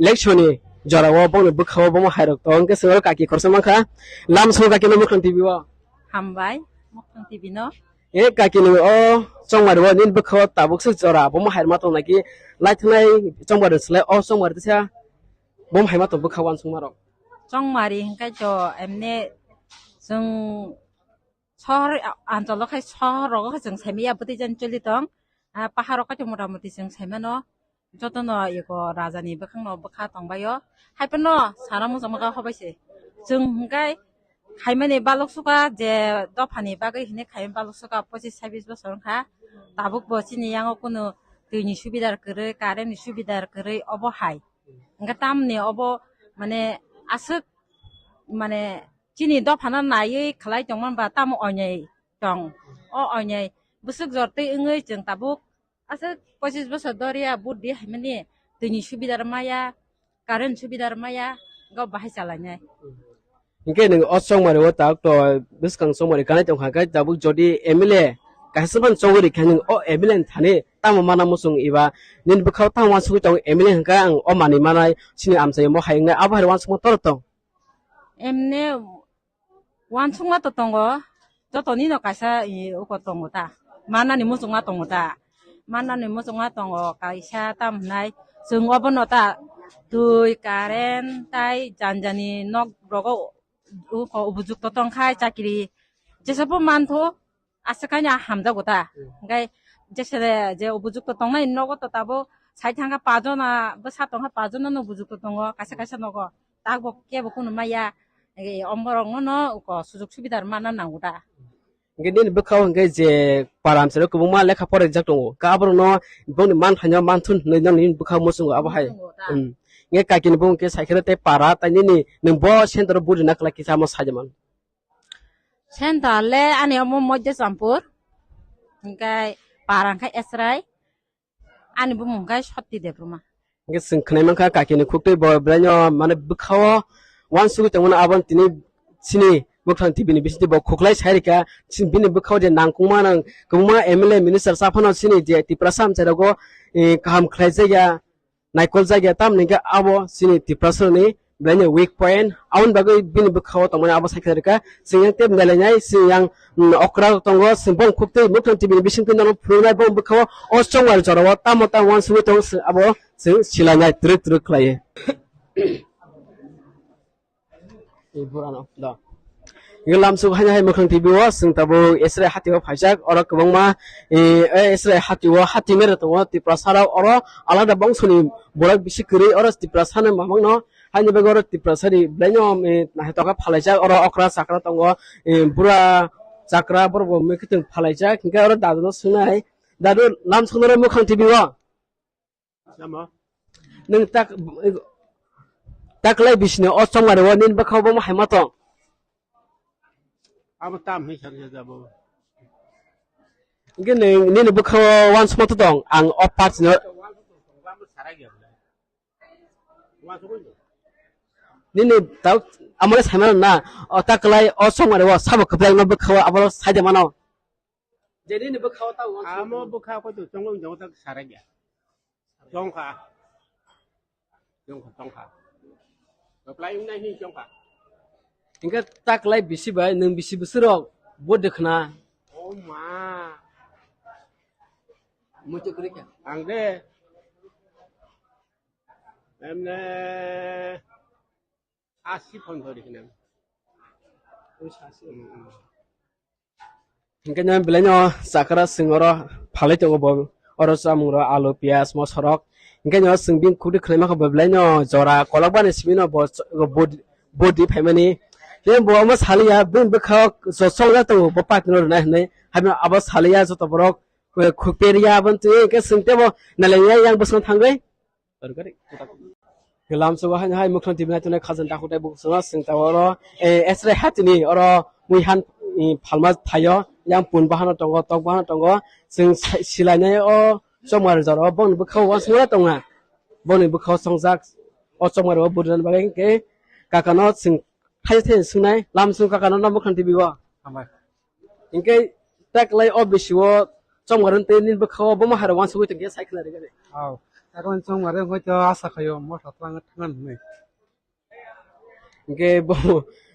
election ni jora o bongni bwkha o bomo hai rok tong. Hingke chwng oro kaki khorsa mankha. Lam song kaki no Mukhang T V o. Hambai, Mukhang T V no. E kaki nwng o chongmari o nini bwkha o tabuk se jora, bomo hai ma tong naki lai thangnai chongmari slai o chongmari tisa bomo hai ma tong bwkha uansukma rok. Chongmari hwnkhe to emne chwng sohor anchalo khai sohor rogo khai chwng saimaya bwtwi jan choli tong. Ah, paharo khai to mota moti chwng saimano. Jotono iko rajani bwkhangno bwkha tongbaio. Haiphano sana muchungma kha hobaise. Chwng hwnkhe khaimani balok suka je dophani bagwi hwnwi khaimani balok suka pochis sabis bosor wngkha. Tabuk bo chini yango kunu twini subidar kwrwi, current ni subidar kwrwi obo hai. Hwnkhe tamni obo mane aswk mane chini dophano naiwi khlai tongmani ba tamo onyai tong. O onyai bwswk jor twi wngwi chwng tabuk aswk pochis bosor doriya buddi haimani twini subidar maya, current subidar maya, go bahai chalainai. Hingke nwng o chongmari o tak to bwskang chongmari kanai tongkha khe tabuk jodi M L A kaisa phano chongwi rikha nwng o M L A ni thani tamo mana muchung eba nini bwkhao tamo uansugwi tongo M L A hwnkhe ang o manwi manai chini amchai mo hai wngnai abo hai uansukma toro tong. Emne uansukma to tongo, jotoni no kaisa i uko tongo ta, manani muchungma tongo ta, manani muchungma tongo kaisa tam hwnai chwng obono ta twi, current tai janjani nok rogo uko ubujukto tongkhai chakri jesapo mantho aswk khaina hamjago ta. Hmm. Hwnkhe jesa je ubujukto tongnai nogo to tabuk sai thangkha pajona bwsa tongkha pajona no ubujukto tongo kaisa kaisa nogo. Takbo kebo kunu maya, eh, omborok no uko sujug subidar mana nango ta. Hwnkhe nini bwkhao hwnkhe je para amchairok kwbangma lekha pora rijak tongo. Khe aborokno bongni manthaino manthun hwnwi nini bwkhao muchungo abo hai. Muchungo ta. Hmm. Hwnkhe kakini bung khe saikhe tei para tai nini nwng bo center o budi naklai kisa amo sai man. Center le ani omo Moidachampur, hwnkhe para hwnkhe Esrai, ani bumung hwnkhe Sotti Debbarma. Hwnkhe chwng khwnai mankha kakini khuktwi bo belaino mane bwkhao uansugwi tongmani abo tini chini Mukhang T V ni bisingtwi bo khuklai sai rikha, chini bini bwkhao je nangkukma nang kwbangma M L A minister sa phano chini je Tiprasa amchairogo, eh, kaham khlaijakya. Naikol jagya tamni hwnkhe abo chini Tiprasarokni belaini weak point, aboni bagwi bini bwkhao tongmani abo saikha rwkha. Chwng yang tei belainai, chwng yang, mm, okra tongo, chwng bong khuktwi Mukhang T V ni bisingtwi nono phunuknai bong bwkhao o chongmani jorao tamo tamo uansugwi tongo, chwng abo chwng silainai twrwk twrwk khlaiwi. Ni burano da. Ngi lamsuk haino hai Mukhang T V o chwng tabuk Esrai hati o phaijak, oro kwbangma, eh, eh, Esrai hati o hati mere tongo Tiprasa rok, oro alada bongso ni borok bisi kwrwi, oro Tiprasa ni mamang no haini bagwi oro Tiprasa ni belaino, eh, naithoka phalaijak, oro okra chakra tongo, eh, bura chakra borok bo mui kwthwng phalaijak, hwnkhe oro dadu no swngnai, dadu lamsuk noro Mukhang T V o. Tamo? Nwng tak, taklai bisini o chongmani o nini bwkhao bo hai ma tong? Abo tam hinwi sakya jabo. Hwnkhe nwng nini bwkhao uansukma to tong, ang o parts no. Nini tau amole sai mano na, o taklai o chongmani o sabo kwplai no bwkhao abo sai de mano. Je nini bwkhao ta uansuk. Amo bwkhao koi to chongwng jong ta sarai ya. Chongkha. Chongkha, chongkha. Reply wngnai hin chongkha. Hingke taklai bisi bai nwng bisi bwswk rok bo dekhna. Oh ma. Muchuk rikha. Ang de. Emne. Asi phone thori hinang. Ui, asi. Mm, mm. Hingke nw belaino chakra chwng oro phalai tongo bo. Oro chamung rok alu, piyaj, mosorok. Hingke nw chwng bini khukti khwlai mangkha bo belaino jora kolok bani simi no bo ch-, bo, bodi phaimani. Tei bo omo saliya bini bwkhao jo chongjak tongo bo party no rwnai hinwi. Haino abo saliya joto borok, eh, khukperiya aboni twi hingke chwng teibo nalaiya yang bwskango thangwi. Lamsao hai, hai Mukhang T V nai tongnai khajang takhuk tei bukhuk songno chwng tabuk oro, eh, Esrai hatini oro muihan, eh, phalma thaio, yang pun bahano tongo, tok bahano tongo, chwng si-, silainai o chokmani jora o bongni bwkhao uansukmano tongna, bongni bwkhao chongjak o chokmani o bwrwini bagwi hwnkhe kakano chwng thaisa thaisa swngnai, lamsao kakano no Mukhang T V o. Hambai. Hingke taklai o bisi o chongmani tei nini bwkhao bo ma hai rok uansugwi tongkhe sai khwna rwgani. Aw, taklai chongmani hwnkhe to asa khaio motha twlangwi thangna hinwi. Hingke bo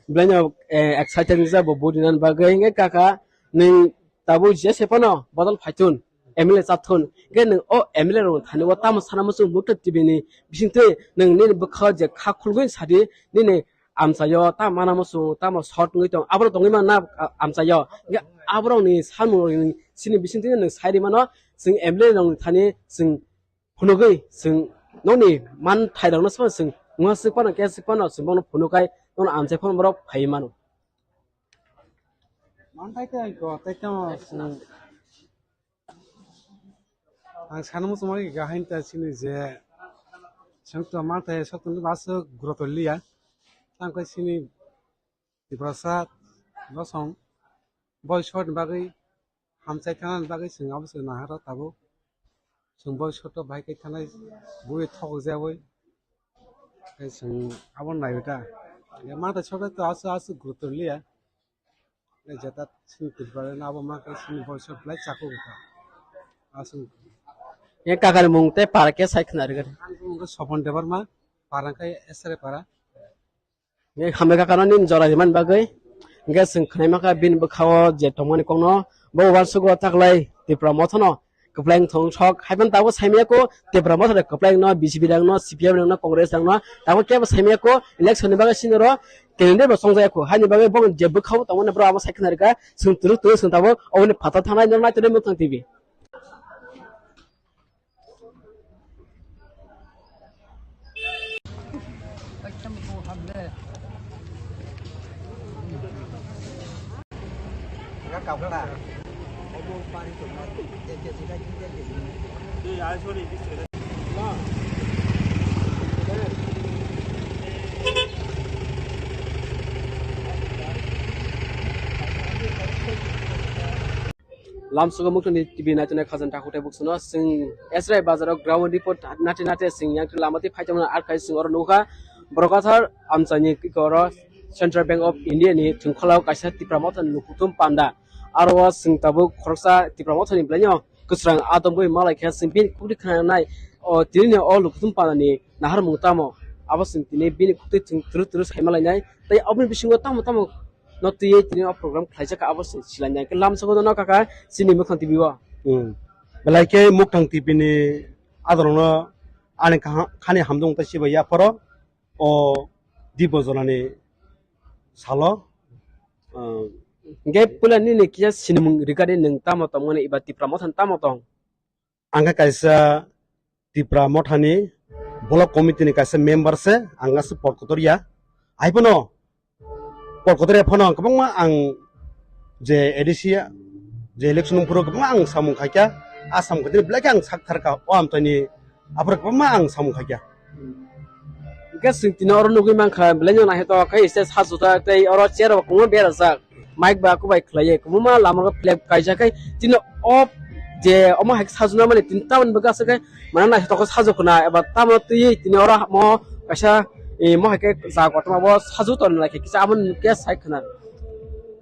belaino, eh, excited wngjak bo vote rinani bagwi. Hingke kaka nwng tabuk jese phano bodol phaithun, M L A chathun. Hingke nwng o M L A rokni thani o tamo sana muchung Mukhang T V ni bisingtwi nwng nini bwkhao je kha khulgwi sadi nini amchaio, tamo mana muchung, tamo short wngwi tong, aborok tongwi mano na, a-, amchaio. Hwnkhe aborokni samung rokni chini bisingtwi nwng sai rimano, chwng M L A rokni thani chwng phunugwi chwng nokni manthairokno sono chwng wngma swk phano, khe swk phano chwng bono phunukhai nono amchai phano borok phaiwi mano. Manthai tei ko tei tamo chwng Ang sana muchungma khe gahini ta chini je chwng to manthai soktwng aswk gurotor liya. Tamo khe chini Tiprasa bosong boi sotni bagwi hamchai thanani bagwi chwng abo se naharo tabuk. Chwng boi soto bahai khe thanai bui thokjagwi. Tei chwng abo naiwi ta. Manthai soktwng to aswk aswk gurotor liya. Jeta chini Tripura no abo ma khe chini boiso belai chakuk wngkha. Aswk. Ye kakani mung tei para khe sai khna rwgani. Ani mung khe Sopon Debbarma, para khe Esre para. Ye hamle kakano nini jora rimani bagwi. Hingkhe chwng khnaima kha bini bwkhao je tongmani kokno bo uansugo taklai Tipra mothono kwplai wngthong sok, hai phano tabuk saimaya ko, Tipra motha de kwplai wngno, B J P rang no, C P M rang no, Congress rang no, tabuk kebo saimaya ko, election ni bagwi sini ro, candidate bo chongjaya ko, haini bagwi bo je bwkhao tongo ne bro abo sai khna rwkha, chwng twrwk twrwk chwng tabuk oboni phataro thangnai no nai tonwi Muktang T V. Lamsogo Muktang T V naitongnai khajang takhuk tei buksuno chwng Esrai bazaro ground report nate nate chwng yang lama twi phai tongmani, ar khai chwng oro nukha Borkathal amchaini oro Central Bank of India ni thwngkhwlao kaisa Tipra Motha ni nukhungthum panda. Aro o chwng tabuk khoroksa Tipra Motha ni belai no kwchwrang adongwi malai khe chwng bini khukti khwnanai o tini ni o nukhungthum panda ni naharmung tamo, abo chwng tini bini khukti chwng twrwk twrwk sai malainai tei oboni bisingo tamo tamo no twiwi tini o program khlaijak kha, abo se silainai khe lamsogo no kaka chini Muktang T V o. Hmm. Belai khe Muktang T V ni adorokno ani kaha-, khani hamjwk tei sibai yapharo o Dibo Jonani salo. Hmm. Hingkhe puila nini kisa sinimung regarding nwng tamo tongmani eba Tipra Motha ni tamo tong? Ang khe kaisa Tipra Mothani block committee ni kaisa member se, ang aswk Potkotoria. Hai phano Potkotoria phano ang kwbangma ang je A D C je election phuru kwbangma ang samung khaikha, a samung khaitini belai khe ang sak tharkha o amchaini aphuru kwbangma ang samung khaikha. Hingke chwng tini oro nugwi mankha, belai no naithotok khe stage sajwk tei oro chair rok kwbangma berajak, mic ba kubai khlaiwi kwbangma lama rok flag kaijak khe tini o je omo hai sajwk nangmani tini tamoni bagwi aswk khe mane naithotok khe sajwk khna eba tamo twiwi tini oro mo kaisa, eh, mo hai khe ja kotorma bo sajwk tongna lai khe kisa amo nukhe sai khna.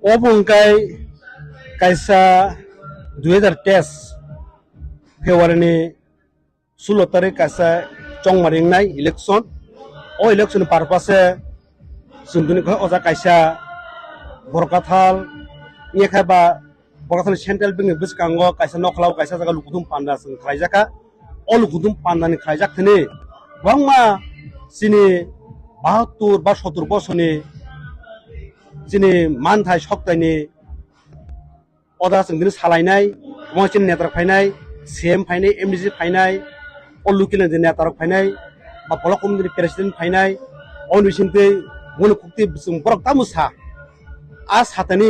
Obo hwnkhe kaisa dui hazar teis February ni sulo tarik kaisa chongmari wngnai election. O election ni purpose chwng tini khe o jaga kaisa Borkathal wngya khe ba Borkathal ni central bank ni bwskango kaisa nokhlao kaisa jaga lukuthum panda chwng khlaijakha. O lukuthum panda ni khlaijak thani kwbangma chini bahattur ba sottur bosorni chini manthai soktaini oda chwng tini salainai, omo chini netarok phainai, C M phainai, M D C phainai, o local ni je netarok phainai, ba block committee ni president phainai, o ni bisingtwi moni kukti chwng borok tamo sa. A satani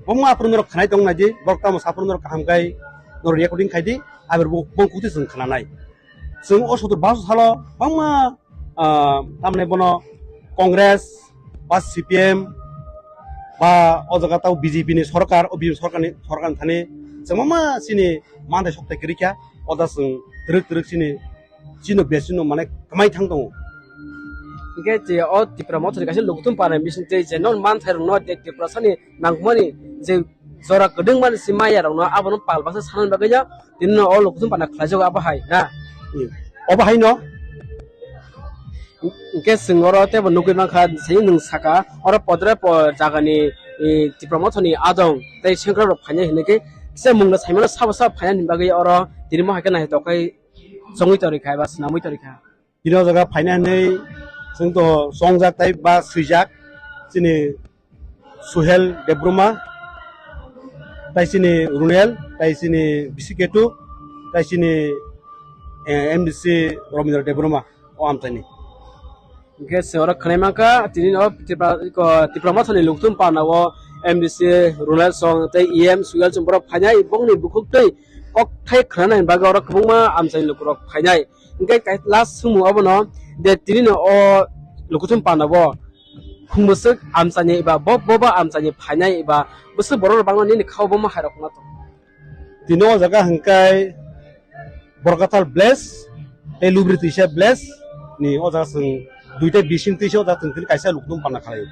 bongma aphuru norok khanai tong nai di, borok tamo sa aphuru norok kaham khai norok recording khai di, aber bo bong kukti chwng khananai. Chwng o sottor baso salo bangma, ah, tamni bono Congress ba C P M ba o jaga tao B J P ni sorkar, o B J P sorkar ni, sorkar ni thani chwng bangma chini manthai sokthai kwrwi kha, o da chwng twrwk twrwk chini, chini bes chini mane kwmai thang tongo. Hingke je o Tipra Motha ni kaisa lukuthum para bising tei je non manthai rok no je Tiprasa ni nangmani je jora kwdwng mani si maya rok no abono pal baksa sanani bagwi ya tini no o lukuthum pana khlaijago abo hai na. Hmm. Obo hai no. Hingke chwng oro teibo nugwi mankha, sini nwng saka oro podre po jagani, eh, Tipra Motha ni adong tei sengkrak rok phainai hinwi khe kisa mungno saimano sabo sabo phainani bagwi oro tini mo hai khe naithotok khai chongwi torikha eba swnamwi torikha. Bini o jaga phaina hinwi Chwng to chongjak tai ba swijak chini Suhel Debbarma, tai chini Runel, tai chini Bisiketu, tai chini, eh, M D C Robindra Debbarma o amchaini. Hingke se oro khwnai mankha, tini no Tripura, iko, Tipra Mothani Lokthum Panda o M D C Runel song tei E M Suhel song borok phainai, bongni bukhuk tei kokthai khwnanai bagwi oro kwbangma amchaini lukurok phainai. Hingke kai last sumu obono de tini no o Lokthum Panda o khung bwswk amchaini eba bo, bo ba amchaini phainai eba bwswk borok rok bangma nini khao boma hai rok ma tong. Tini o jaga hingkai Borkathal village tei Lubri Twisa village ni o jaga chwng duita bising twisa o jaga chwng tini kaisa Lokthum Panda khalai.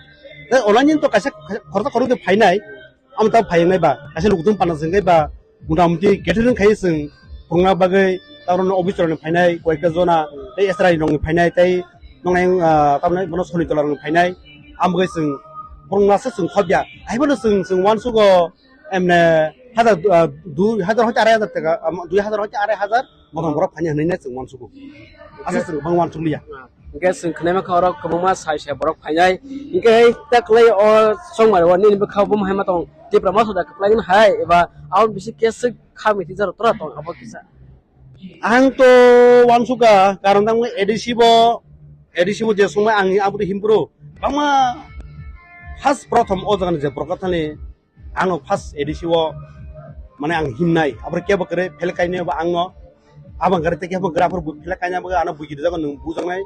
Tei online to kaisa khoroksa khoroknwi phainai, amo ta phai wngnai ba kaisa Lokthum Panda chwng khe ba mota moti catering khai chwng phwrwngna bagwi tarono office rokni phainai koyekta jona tei S R I rokni phainai tei noknai, ah, tamni bono soni tola rokni phainai. Amo khe chwng phwrwngna se chwng khobya. Haiphano chwng, chwng uansugo emne hajar, ah, dui hajar hoite arai hajar taka, am, dui hajar hoite arai hajar motom borok phainai hwnwi chwng uansugo. Asa chwng bang uansukliya. Hingke chwng khwnai mankha oro kwbangma sai sai borok phainai. Hingke hei ta kwlai o chongmani o nini bwkha bo hai ma tong Tipra Motha da kwplai mani hai eba aboni bisi keswk kha miti jaro tora tong abo kisa. Ang to uansukha karon tang A D C bo, A D C bo je songmai ang aboni himpro bangma first prothom o jaga ni je Borkathal ni ang no first A D C o mane ang himnai, aboni kebo kwrwi phel kainai ba ang no. Abang gari tei kebo kwrwi aphuru phel kainai ba ano buji rijak nwng bujaknai,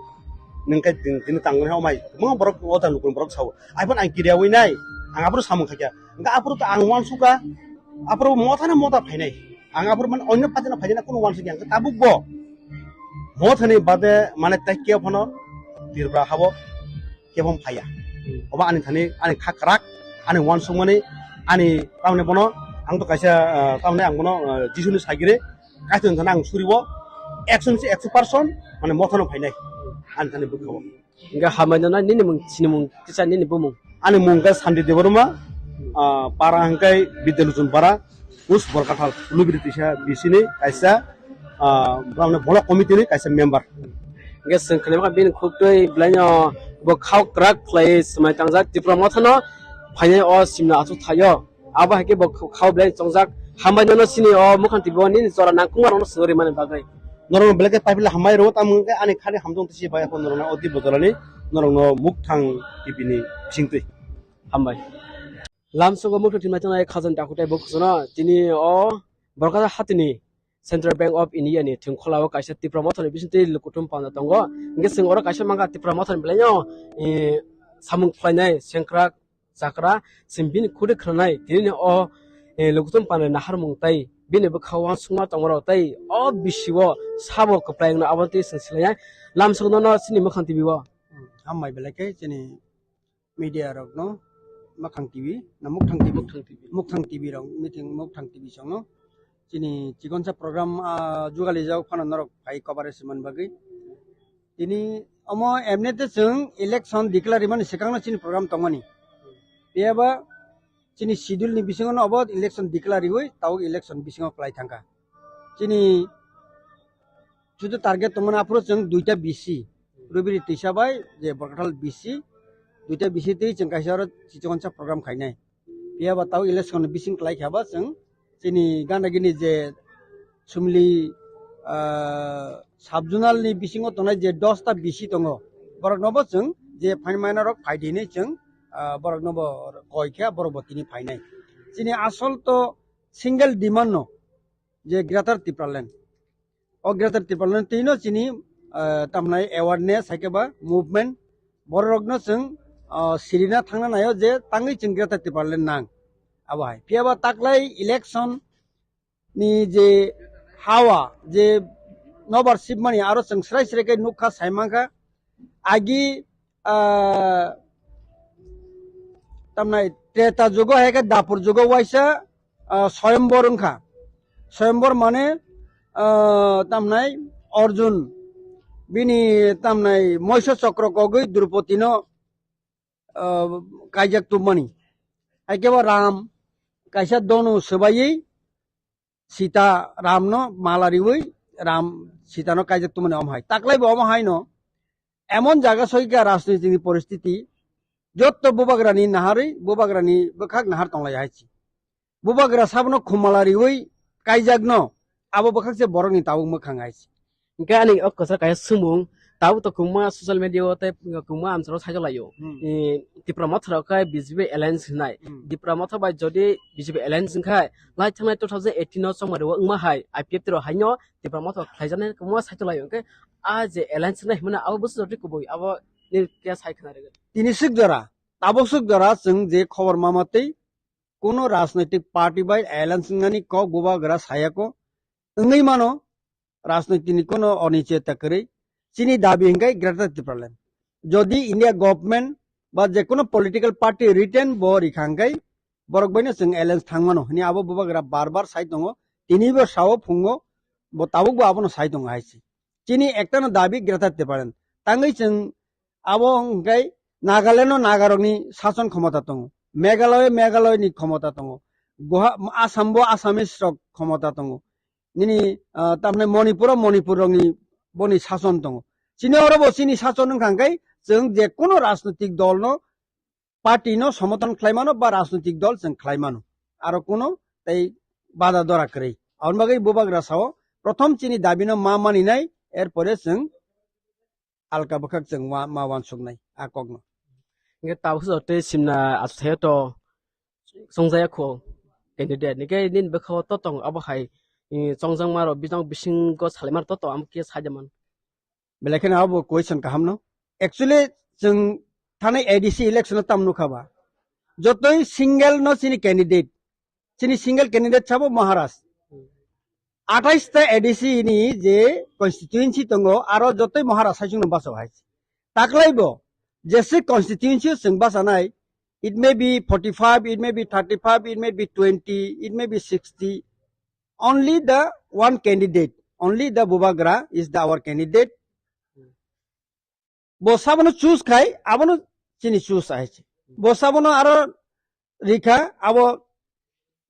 nwng khe tini tangnai homai. Mo borok o ta nukung borok sao. Aibon ang kiriyawi nai, ang aphuru samung khaikha. Hingke aphuru to ang uansukha, aphuru motha na motha phainai. Ang aphuru mane onyo party no phainai na kunu uansukya, hingke tabuk bo mothani bade mane tei kebo phano Tripura habo kebo phaiya. Obo ani thani, ani kha kwrak, ani uansukmani, ani tamni bono, ang to kaisa, ah, tamni ang bono, ah, Jisuni sagiri, kaisa thani ang suribo, ekshon se ekshon percent, mane mothano phainai, ani thani bwkhao. Hingke hambai no nini mung, sini mung, kisa nini bumung. Ani mung khe Santi Debbarma, ah, para hingke Bidya Lochon para, Us Borkathal, Lubri Twisa bisini kaisa, ah, bwlangni block committee ni kaisa member. Hingke chwng khwlai mankha bini khuk twi bwlaino bo khao kwrak khlai swmai tangjak Tipra Mothano phainai o simna achuk thaio. Abo hai khe bo khao belai chongjak. Hambai nono sini o Mukhang T V o nini jora nangkukma rokno swngwi rimani bagwi. Norokno belai khe paipila hambai rwo, tamo hwnkhe ani khani hamjwk tisi bai phano norokno o Tibbo jorani norokno Mukhang T V ni bisingtwi. Hambai. Lamsogo Mukhang T V nai tongnai khajani takhuk tei bo khwsano tini o Borkathal hatini Central Bank of India ni thwngkhwla o kaisa Tipra Mothani bisingtwi Lokthum Panda tongo. Hingke chwng oro kaisa mankha Tipra Mothani belaino, eh, samung khlainai sengkrak chakra, chwng bini khuri khwnanai, tini o, eh, Lokthum Panda naharmung tei bini bwkha uansukma tongmorok tei o bisio sabo kwplai wngno aboni twi chwng swlainai. Lamsogo nono chini Mukhang T V o. Hmm, hambai belai khe chini media rokno Mukhang T V, na Mukhang T V, Mukhang T V. Mukhang T V rok, meeting Mukhang T V songno chini chikonsa program, ah, jugali jao phano norok phai coverage man bagwi. Tini omo emnete chwng election declare mani swkangno chini program tongmani. Phiya ba chini schedule ni bisingo no obo election declare riwi tawk election bisingo kwlai thangkha. Chini chutu target tongmani aphuru chwng duita B C, Rubiri Twisa bai je Borkathal B C, duita B C twi chwng kaisa oro chichonsa program khainai. Phiya ba tawk election ni bising kwlai kha ba chwng chini gana gini je Sumli, ah, sub zonal ni bisingo tongnai je dosta B C tongo, borok no bo chwng je phaimani rok phai di hinwi chwng, ah, borok no bo koi kha, borok bo tini phainai. Chini asol to single demand no je Greater Tipraland. O Greater Tipraland twi no chini, ah, tamnai awareness hai khe ba movement borok rok no chwng, ah, sirina thangna naio je tangwi chwng Greater Tipraland nang. Abo hai. Phiya ba taklai election ni je hawa je nobar sibmani aro chwng srai srai khe nukha, saimankha. Agi, ah, tamnai Treta jugo hai khe Dapur jugo waisa, ah, Soyambor wngkha. Soyambor mane, ah, tamnai Arjun bini tamnai Moiso Chokro kogwi Drupadi no, ah, kaijak tubmani. Hai khe bo Ram kaisa donu swbaiwi Sita Ram no mala riwi Ram Sita no kaijak tubmani omo hai. Taklai bo omo hai no Emon jaga soika rajniti ni poristiti, jotto bubagrani naharwi, bubagrani bwkhak nahar tonglai hai si. Bubagra sabono khumala riwi kaijakno, abo bwkhak se borokni tabuk mwkhang hai si. Hingke ani o kwchar kaisa swngmung, tabuk to kwbangma social media o tei kwbangma amcharo saijak laio. Hmm. Eh, Tipra Motha rok khe B J P alliance hinai. Hmm. Tipra Motha bai jodi B J P alliance wngkha, lai thangnai two thousand eighteen o chongmari o wngma hai, I P F T rok haino Tipra Motha khlaijaknai kwbangma saijak laio. Hingke a je alliance wngnai hwnmano abo bwswk jotoi kubui, abo ni khe sai khna rwgwi. Tini swk jora, tabuk swk jora chwng je khobor mama tei kuno rajnaitik party bai alliance wngnani kok bubagra sayako. Wngwi mano, rajnaitik ni kuno onicheta kwrwi. Chini dabi hingkai Greater Tipraland. Jodi India government ba je kuno political party written bo rikha hingkai, borok baino chwng alliance thangmano hwnwi abo bubagra bar bar sai tongo. Tinibo sao phungo, bo tabukbo abono sai tongo hai se. Chini ektano dabi Greater Tipraland. Tangwi chwng abo hwnkhe Nagaland o Nagarokni sason khomota tongo. Meghalaya Meghalayani khomota tongo. Guha-, Assam bo Assamese rok khomota tongo. Nini, ah, tamni Manipur o Manipur rokni boni sason tongo. Chini oro bo chini sason wngkha hwnkhe chwng je kuno rajnitik dol no party no somoton khlai mano ba rajnitik dol chwng khlai mano. Aro kuno tei bada dora kwrwi. Aboni bagwi bubagra sao, prothom chini dabi no ma maninai, er pore chwng alka bwkhak chwng ma, ma wansuknai a kokno. Hingke tabuk se tei simna achukthai to chongjaya kho candidate. Hingke nini bwkha o to tongo abo hai, eh, chongjakma rok bising bisingo salaima rok to tongo, amo khe saida man. Belai kheno abo question kaham no. Actually, chwng thanai A D C election o tam nukha ba. Jotoi single no chini candidate. Chini single candidate sabo Maharaj. Athais ta A D C ni je constituency tongo, aro jotoi Maharaj hai chwngno baso hai. Taklai bo, jese constituency o chwng basanai, it may be forty-five, it may be thirty-five, it may be twenty, it may be sixty. Only the one candidate, only the Bubagra is the our candidate. Bo sabono choose khai, abono chini choose hai se. Bo sabono aro rikha, abo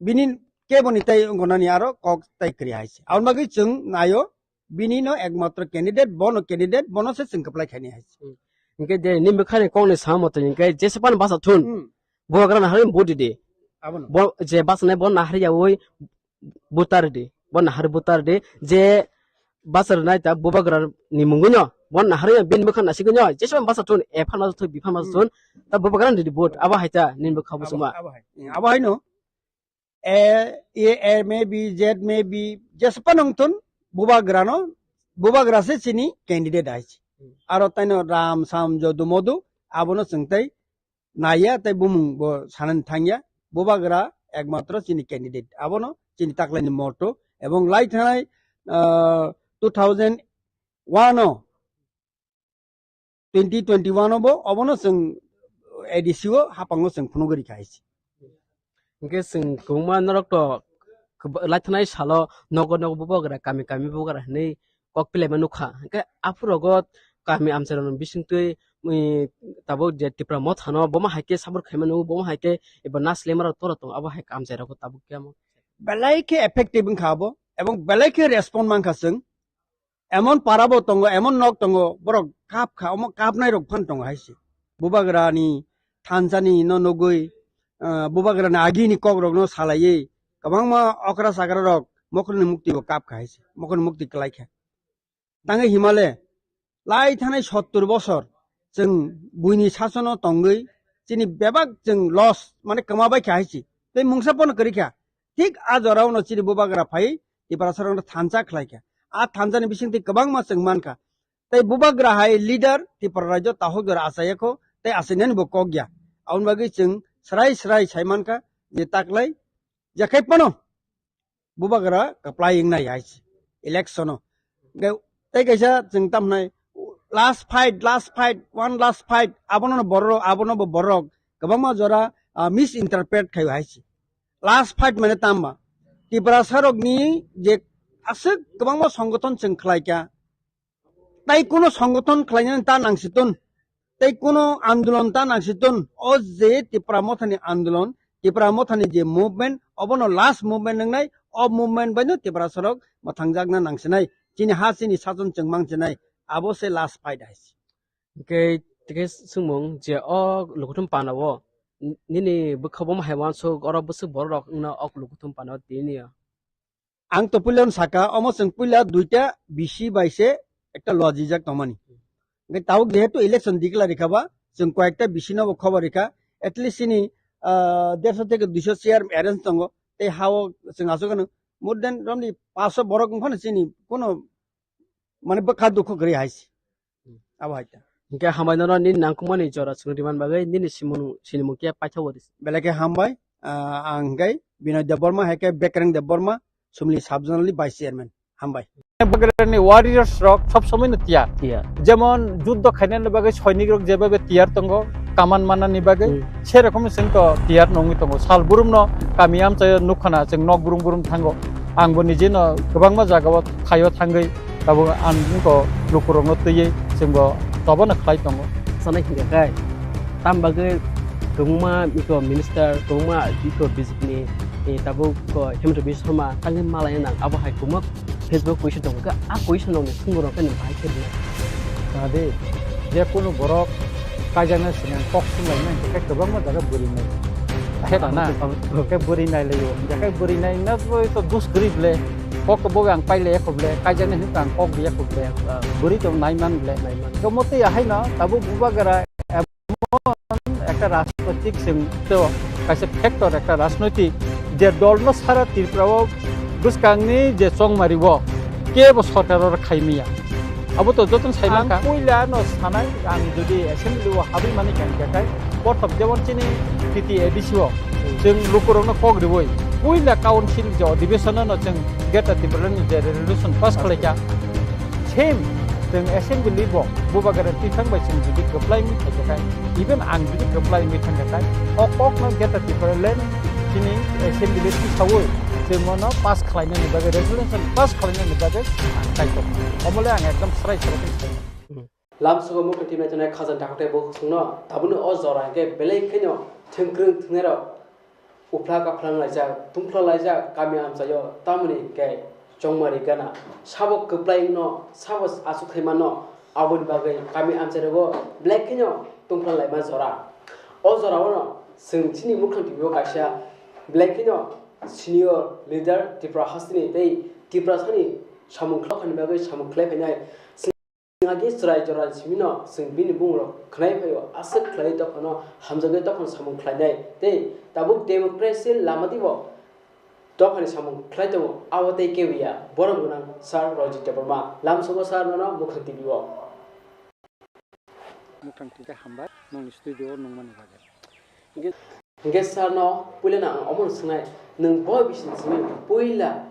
bini keboni tai gonani aro kok tai kri hai se. Aboni bagwi chwng naio, bini no ekmatro candidate, bono candidate, bono se chwng kwplai khaini hai se. Hmm. Hingke je nini bwkhani kokni sama motoi hingke jesa phano basa thun. Hmm. Bubagra naharwi vote di. Abono. Bo, je basanai bo naharwi yaui vote di. Bo naharwi vote di. Je basa rwnai ta Bubagra ni mungwi no. Bo naharwi bini bwkha nasigwi no. Jesa phano basa thun, A phan basa thun, B phan basa thun. Hmm. Ta Bubagra ni vote. Abo hai ta nini bwkha busuma. Abo hai. Abo hai no. A, A, A may be, Z may be, jesa phano wngthun, Bubagra no, Bubagra se chini candidate hai se. Hmm. Aro taino ram, sam, jodu, modu, abono chwng tai naiya, tai bumung bo sanani thangya, Bubagra ekmatro chini candidate. Abono chini taklaini motto, ebong lai thanai, ah, two thousand one o, twenty twenty-one o bo obono chwng A D C o hapango chwng phunugwi rikha hai se. Hingke chwng kwbangma norok to kwb-, laithanai salo nogo nogo Bubagra, kami kami Bubagra hinwi kok pilaima nukha. Hingke aphurogo kami amchairokni bisingtwi, ui, tabuk je Tipra Mothano bomo hai khe support khaima nukgo, bomo hai khe eba naslema rok tora tongo, abo hai khe amchairokbo tabuk khe amo. Belai khe effective wngkha abo, ebong belai khe respond mankha chwng. Emon para bo tongo, emon nok tongo, borok kap kha, omo kapnai rok phan tongo hai se. Bubagra ni thansa ni no nugui, ah, Bubagra ni agi ni kok rok no salaiwi, kwbangma okra chakra rok mokhor ni mukti bo kap kha hai se, mokhor ni mukti kwlai kha. Tangwi himale, lai thanai sottur bosor chwng buini sasono tongwi, chini bebak chwng loss, mane kwma bai kha hai se. Tei mungsa pono kwrwi kha. Thik a jorao no chini Bubagra phai, Tiprasa rok no thansa khlai kha. A thansa ni bisingtwi kwbangma chwng man kha. Tei Bubagra hai leader Tripura rajyo tahok jora achai ya kho, tei achainani bo kok ya. Aboni bagwi chwng srai srai sai man kha je taklai, je khai phano Bubagra kwplai wngnai hai se election o. Hingke tei kaisa chwng tamhnai last fight, last fight, one last fight, abono no borok, abono bo borok kwbangma jora, ah, misinterpret khaio hai se. Last fight mane tamba? Tiprasa rokni je aswk kwbangma songothon chwng khlai kha, tai kuno songothon khlainani ta nangsiton, tai kuno andolon ta nangsiton. O je Tipra Mothani andolon, Tipra Mothani je movement, obono last movement wngnai, o movement baino Tiprasa rok mwthangjakna nangsinai, chini ha chini sason chwng mangsinai, abo se last fight hai se. Hwnkhe, hwnkhe swngmung je o lukuthum panao, n-, nini bwkha bo hai uansuk oro bwswk borok rok wngna o lukuthum panao tini ya? Ang to puila saka, omo chwng puila duita bisi bai se ekta lojijak tongmani. Hwnkhe tabuk jehetu election declare rikha ba, chwng koyekta bisi no bo khobor rikha, at least chini, ah, derso theke duiso chair arrange tongo, tei ha o chwng aswk ano more than roughly paanch sho borok wngphano chini kono mane bwkha dukhu kwrwi hai se. Hmm. Abo hai ta. Hwnkhe hambai nono nini nangkukmani jora chwng rimani bagwi nini simung, sinimung khe paithago di. Belai khe hambai, ah, ang hwnkhe Binoy Debbarma, hai khe Bekreng Debbarma, Sumli Sub Zonal ni Vice Chairman. Hambai. Bagrani warriors rok sob somoi no tiyar. Tiyar. Jemon juddo khainani bagwi soinik rok jebabe tiyar tongo, kaman manani bagwi, Hmm. se rokom chwng to tiyar nongwi tongo. Sal burum no kami amchaio nukha na chwng nok burum burum thango. Ang bo nije no kwbangma jaga o thaio thangwi tabuk ang bo lukurokno twiwi chwngbo tobono khlai tongo. Sanai hingka kai, tam bagwi kwbangma iko minister, kwbangma iko B J P ni, eh, tabuk ko Himanta Biswa Sarma tangwi malai nang abo hai kwbangma Facebook question tongo khe, a question rokni swngmung rok khe nwng bahai khe rwna. Nadi, je kunu borok kaijakna swnang kok swnglaimani hingka khe kwbangma jaga bwrwi nai. Khe na, khe bwrwi nai lai o, hingka khe bwrwi nai na bo to dus kwrwi ble. Kok to bobo ang pailai ya kho ble, kaijaknai hwnwi ang kok ya kho ble. Ah. Bwrwi to naiman ble. Naiman. Khe omo twi ahai no tabuk bubagra emon ekta rajnoitik chwng to kaisa factor ekta rajnoitik je dol no sara Tripura o bwskang ni je chongmari o kebo sorkar o khai maya. Abo to jotono sai mankha. Ang puila no sanai, ang jodi assembly o habwi mani kha hingka khe, porthom jemon chini T T A D C o, hmm, chwng lukurokno kok riwi, puila council je adhibeshon no chwng Greater Tipraland ni je resolution pass khlaikha, same chwng assembly bo bubagra tithang bai chwng jodi kwplai wngwi khaikha khe, even ang jodi kwplai wngwi thangkha khe, o kok no Greater Tipraland chini assembly tisawi chwng mono pass khlainani bagwi, resolution pass khlainani bagwi ang kaitor. Omo le ang ekdom srai srai khe sai. Lamsogo mukti tibnai tongnai khajang takhuk tei bukhuk songno tabukni o jora hwnkhe belai kheno thwngkwrwng thwngnairok uphla kaphla wnglaijak, tungphla laijak kami amchaio, tamoni hwnkhe chongmari gana sabo kwplai wngno, sabo aswk khaimano, aboni bagwi kami amchairogo belai kheno tungphla laima jora. O jorao no chwng chini Mukhang T V o kaisa belai kheno senior leader Tripura hasteni tei Tiprasani samung khlaphani bagwi samung khlai phainai. Chwng agi chwrai jorani simino chwng bini bumungrok khwnai phaio, aswk khlaiwi dophano hamjakgwi dophano samung khlainai tei tabuk democracy lamadibo dophani samung khlai tongo, abo tei kebo ya, borom gwnang Sir Rajit Debbarma. Lamsogo sir nono Mukhang T V o. Mukhang T V hambai, nongni studio o nungmani bagwi. Hingke, hingke sir no puila no ang omo no swngnai, nwng bo bising simi puila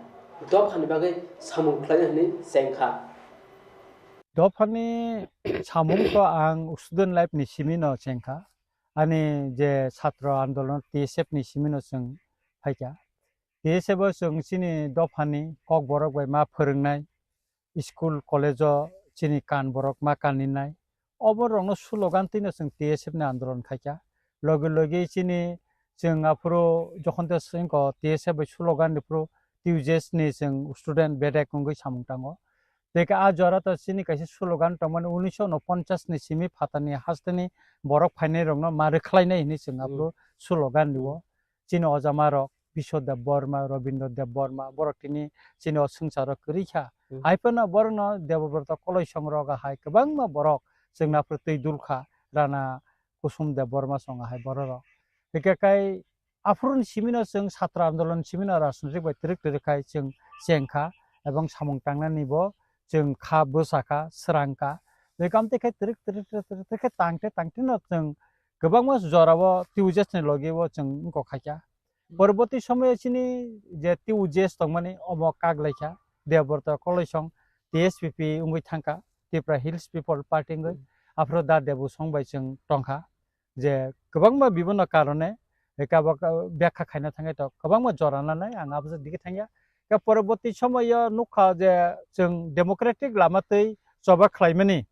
dophani bagwi samung khlaina hinwi chengkha. Dophani samung to ang student life ni simi no chengkha. Ani je chhatro andolon T S F ni simi no chwng phaikha. T S F o chwng chini dophani kokborok bai ma phwrwngnai, school, college o chini kan borok ma kaninai. Oborokno slogan twino chwng T S F ni andolon khaikha. Logi logi chini chwng aphuru jokhon tei swngkho T S F bai slogan ni phuru T U J S ni chwng student bedek wngwi samung tango. Tei khe a jora to chini kaisa slogan tongmani unisho unoponchas ni simi phatani hasteni borok phainai rokno ma rwkhlainai hinwi chwng aphuru slogan rio. Chini ojama rok Biswa Debbarma, Rabindra Debbarma, borok tini chini o swngcharo kwrwi kha. Hmm. Hai phano borokno Debabrata Koloisong rok hai kwbangma borok chwngno aphuru twi dul kha, Rana Kusum Debbarma song hai borok rok. Hingke kai aphuruni simino chwng chhatra andolon simino rajnitik bai twrwk twrwk khai chwng cheng kha ebong samung tangnani bo chwng kha bwsa kha, swrang kha. Tei kam tei khai twrwk twrwk twrwk twrwk twrwk khe tang te tang te no chwng kwbangma jora o T U J S ni logi o chwng wngkok khaikha. Hmm. Poroboti somoyo chini je T U J S tongmani omo kak laikha, Debabrata Koloisong T S P P wngwi thangkha, Tripura Hills People Party wngwi. Hmm. Aphuru Da Debusong bai chwng tongkha, je kwbangma bibhinno karone, eh, kabo ka-, byakha khaina thangwi tok, kwbangma jora nanai ang abo digi thangya. Khe poroboti somoyo nukha je chwng democratic lama twi choba khlaimani.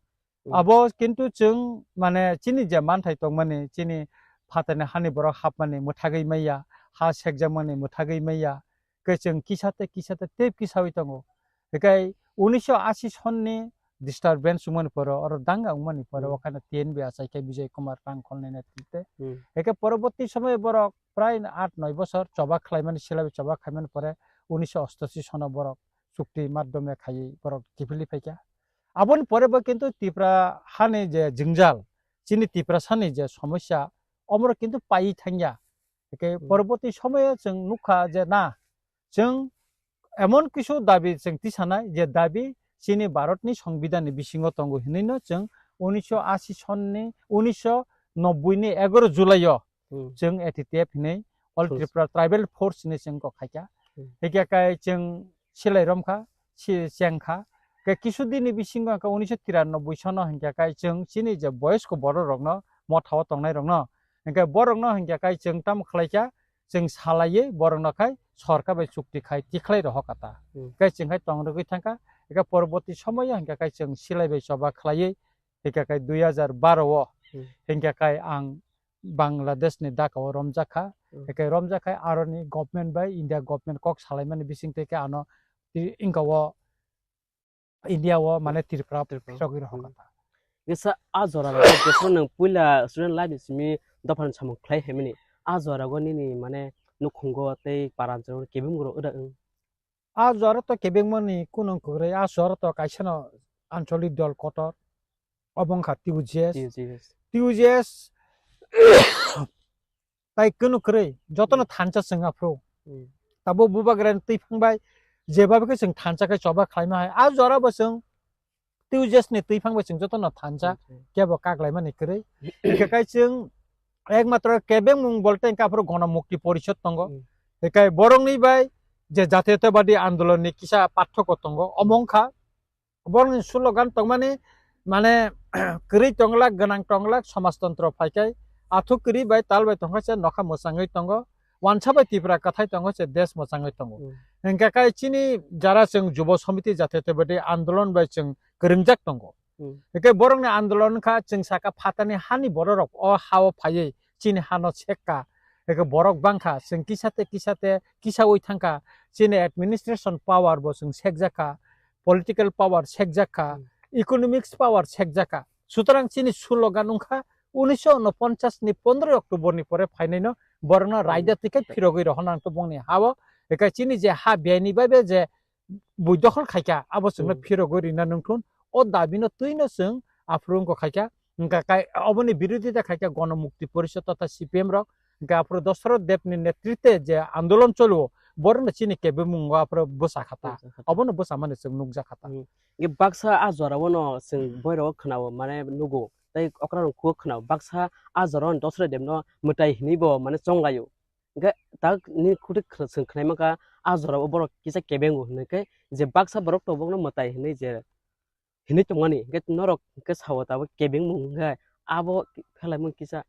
Hmm. Abo kintu chwng, mane, chini je manthai tongmani, chini phatani hani borok hapmani mwthagwi maya, ha sekjakmani mwthagwi maya, khe chwng kisa tei kisa tei tei kisawi tongo. Hikai unisho ashi sonni disturbance wngmani pore, oro danga wngmani pore, Hmm. okhano T N B achai khe Bijoy Kumar Rangkholni netrite. Hmm. Eke poroborti somoyo borok prai aat noi bosor choba khlaimani, silaibai choba khlaimani pore unisho ostashi sono borok chukti madhyome khaiwi borok kiphilwi phaikha. Aboni pore bo kintu Tipra hani je jwngjal, chini Tiprasani je somosya, omorok kintu paiwi thangya. Eke Hmm. poroborti somoyo chwng nukha je na, chwng emon kisu dabi chwng tisanai je dabi chini Bharatni Songbidanni bisingo tongo hinwi no chwng unisho ashi sonni, unisho nobbui ni egaroh July o Hmm. chwng A T T F hinwi All Force. Tripura Tribal Force hinwi chwng kok khaikha. Hmm. Hikya kai chwng silai romkha, si-, chengkha. Ke kisu dini bisingo hwnkhe unisho tiranobui sono hwnkhe kai chwng chini je boyosko borok rokno, mothao tongnai rokno, hwnkhe borokno hwnkhe kai chwng tamo khlaikha, chwng salaiwi borokno khai sorkar bai chukti khai tikhlai rohor kha ta. Hmm. Kai chwng khai tong rwgwi thangkha, eke poroborti somoyo hwnkhe kai chwng silai bai choba khlaiwi, hwnkhe kai dui hajar baro o Hmm. hwnkhe kai ang Bangladesh ni Dhaka o romjak kha, Hmm. hwnkhe romjak khai aroni government bai India government kok salaimani bisingtwi khe ano ti-, wngka o India o mane Tripura Tripura. Phirogwi rohor Hmm. kha ta. Kisa a jora rok jephru nwng puila student life ni simi dophani samung khlai haimani. A jora go nini mane nukhungo tei parancharo kebengmung rok wda wng. A jora to kebengmani kunung kwrwi, a jora to kaisa no ancholik dol kotor, obo wngkha T U J S. T U J S. T U J S tai kunu kwrwi, jotono Hmm. thansa chwng aphuru. Hmm. Tabo bubagrani twiphang bai, jeba khe chwng thansa khe choba khlaima hai. A jora bo chwng T U J S ni twiphang bai chwng jotono thansa, Hmm, hmm. kebo kaklaimani kwrwi. Hwnkhe kai chwng ekmatro kebengmung bolte hwnkhe aphuru Gono Mukti Porishod tongo. Hmm. Hwnkhe borokni bai je Jatiyotabadi Andolon ni kisa parthoko tongo, omo wngkha borokni slogan tongmani, mane, kwrwi tonglak, gwnang tonglak, somajtontro phaikhai, athuk kwrwi bai tal bai tongkha se nokha mwchangwi tongo, wansa bai Tripura kwthai tongo se desh mwchangwi tongo. Hmm. Hwnkhe kai chini jara chwng Jubo Samiti Jatiyotabadi Andolon bai chwng kwrwngjak tongo. Hmm. Hwnkhe borokni andolon wngkha chwng saka phatani hani bororok o ha-o phaiwi chini hano sekka. Hwnkhe borok bangkha, chwng kisa tei kisa tei kisaui thangkha, chini administration power bo chwng sekjakha, political power sekjakha, Hmm. economics power sekjakha. Sutorang chini slogan wngkha unisho unoponchas ni pondroi October ni pore phainaino borokno Hmm. raida twi khe phirogwi rohorna wngkha bongni ha-o. Hwnkhe chini je ha biyani bai be je bui dokhol khaikha, abo chwngno Hmm. phirogwi rina nungthun, o dabino twino chwng aphuru wngkha khaikha, hwnkha kai, oboni birodita khaikha Gono Mukti Porishod totha C P M rok, hwnkha aphuru Dosroth Deb ni netrite je andolon cholo, borokno chini kebengmungo aphuru bwsa kha ta. Bwsa kha ta. Obono bwsa mani chwng nukjak kha ta. Hmm. Nge baksa a jora o no chwng Hmm. boirok khwnao, mane nugo, tei okra rok khuo khwnao, baksa a jora o Dosroth Deb no mwtai hinwi bo mane chonglaio. Hwnkhe tak ni khuti khna-, chwng khnai mankha, a jora o borok kisa kebengo hinwi khe, je baksa borok tongo bokno mwtai hinwi je hinwi tongmani, hwnkhe norok hwnkhe sao tabuk kebengmung hwnkhe abo phelaimung kisa.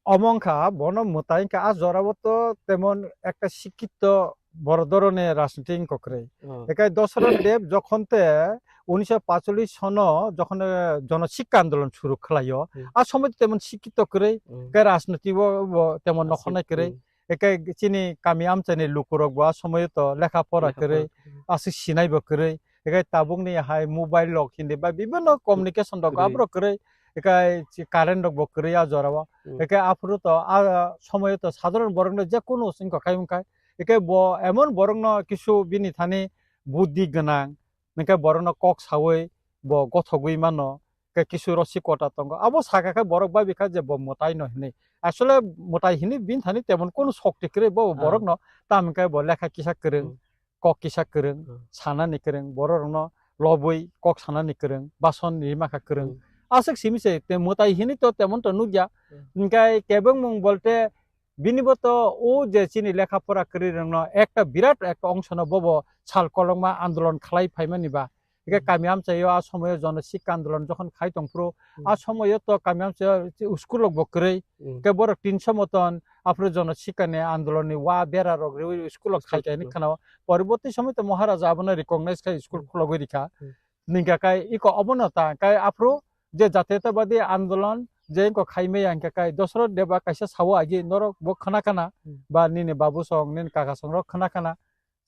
Omo wngkha bono mwtai wngkha, a jora o to temon ekta sikito boro dhoroner rajniti wngkha kwrwi. Oh. Ekai Dosroth Deb jokhon te unisho pacholish sono jokhon, eh, jono sikka andolon suru khlaio, Hmm. a somoi temon sikito kwrwi, Hmm. ke rajniti o bo temon Aswk, nokhornai kwrwi. Hmm. Ekai chini kami amchaini lukurok bo a somoio to lekha pora Lekha kwrwi, pora kwrwi. aswk sinai bo kwrwi. Ekai tabukni hai mobile rok hindi ba bibinno communication rok Kwrwi. aborok kwrwi. Ekai chi current rok bo kwrwi a jora o. Hmm. Ekai aphuru to a somoio to sadharon borokno je kunu wngkha khai wngkha. Ekai bo emon borokno kisu bini thani buddhi gwnang, hwnkhe borokno kok saui bo gothogwi mano, khe kisu rosik kota tongo. Abo saka khe borok babikha je bo mwtai no hinwi. Asole mwtai hinwi bini thani temon kunu sokti kwrwi bo Ah. borokno, tamokhe bo lekha kisa kwrwng, Hmm. kok kisa kwrwng, Hmm. sanani kwrwng, borok rokno lobwi kok sanani kwrwng, bason rimaka kwrwng. Hmm. Aswk simi se te mwtai hinwi to temon to nukya. Hmm. Hwnkhe kebengmung bolte bini bo to o je chini lekha pora kwrwi rokno ekta birat ekta ongsono bobo sal kolokma andolon khlai phaimani ba. Hwnkhe Hmm. kami amchaio a somoio jono sikka andolon jokhon khai tongphuru, Hmm. a somoio to kami amchaio school rok bo kwrwi. Hmm. Hwnkhe borok tinso moton aphuru jono sikka ni andolon ni wa bera rok riwi school rok School khai khai ni khwlwk. khwnao. Poroborti somoio to Maharaja abono recognize khai school Hmm. khulogwi rikha. Hmm. Hwnkhe kai iko obono ta kai aphuru je Jatiyotabadi Andolon je wngkha khaimaya hwnkhe kai Dosroth Deba kaisa sao agi norok bo khna khna Hmm. ba nini babu song nini kaka song rok khna khna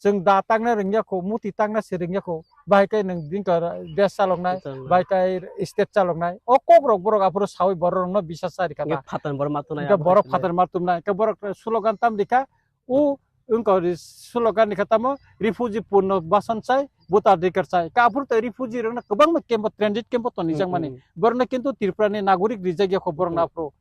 Chwng da tangna rwngya kho, muti tangna se rwngya kho, bahai khe nwng dingka desh chaloknai, Chaloknai. Bahai khe state chaloknai. O kok rok borok aphuru sawi borok rokno bisas chari kha Hingke ta. Phatani borok ma tongnai Hingke abo borok hai phatani ma tumnai. Hingke borok slogan tam rikha, o wngka ri slogan rikha tamo, refugee punno basan chai, voter adhikar chai. Ka aphuru tei refugee rokno kwbangma camp o, transit camp o tonijak Hmm, mani. Hmm. Borokno kintu Tripura ni nagorik rijak ya kho borokno Hmm. aphuru.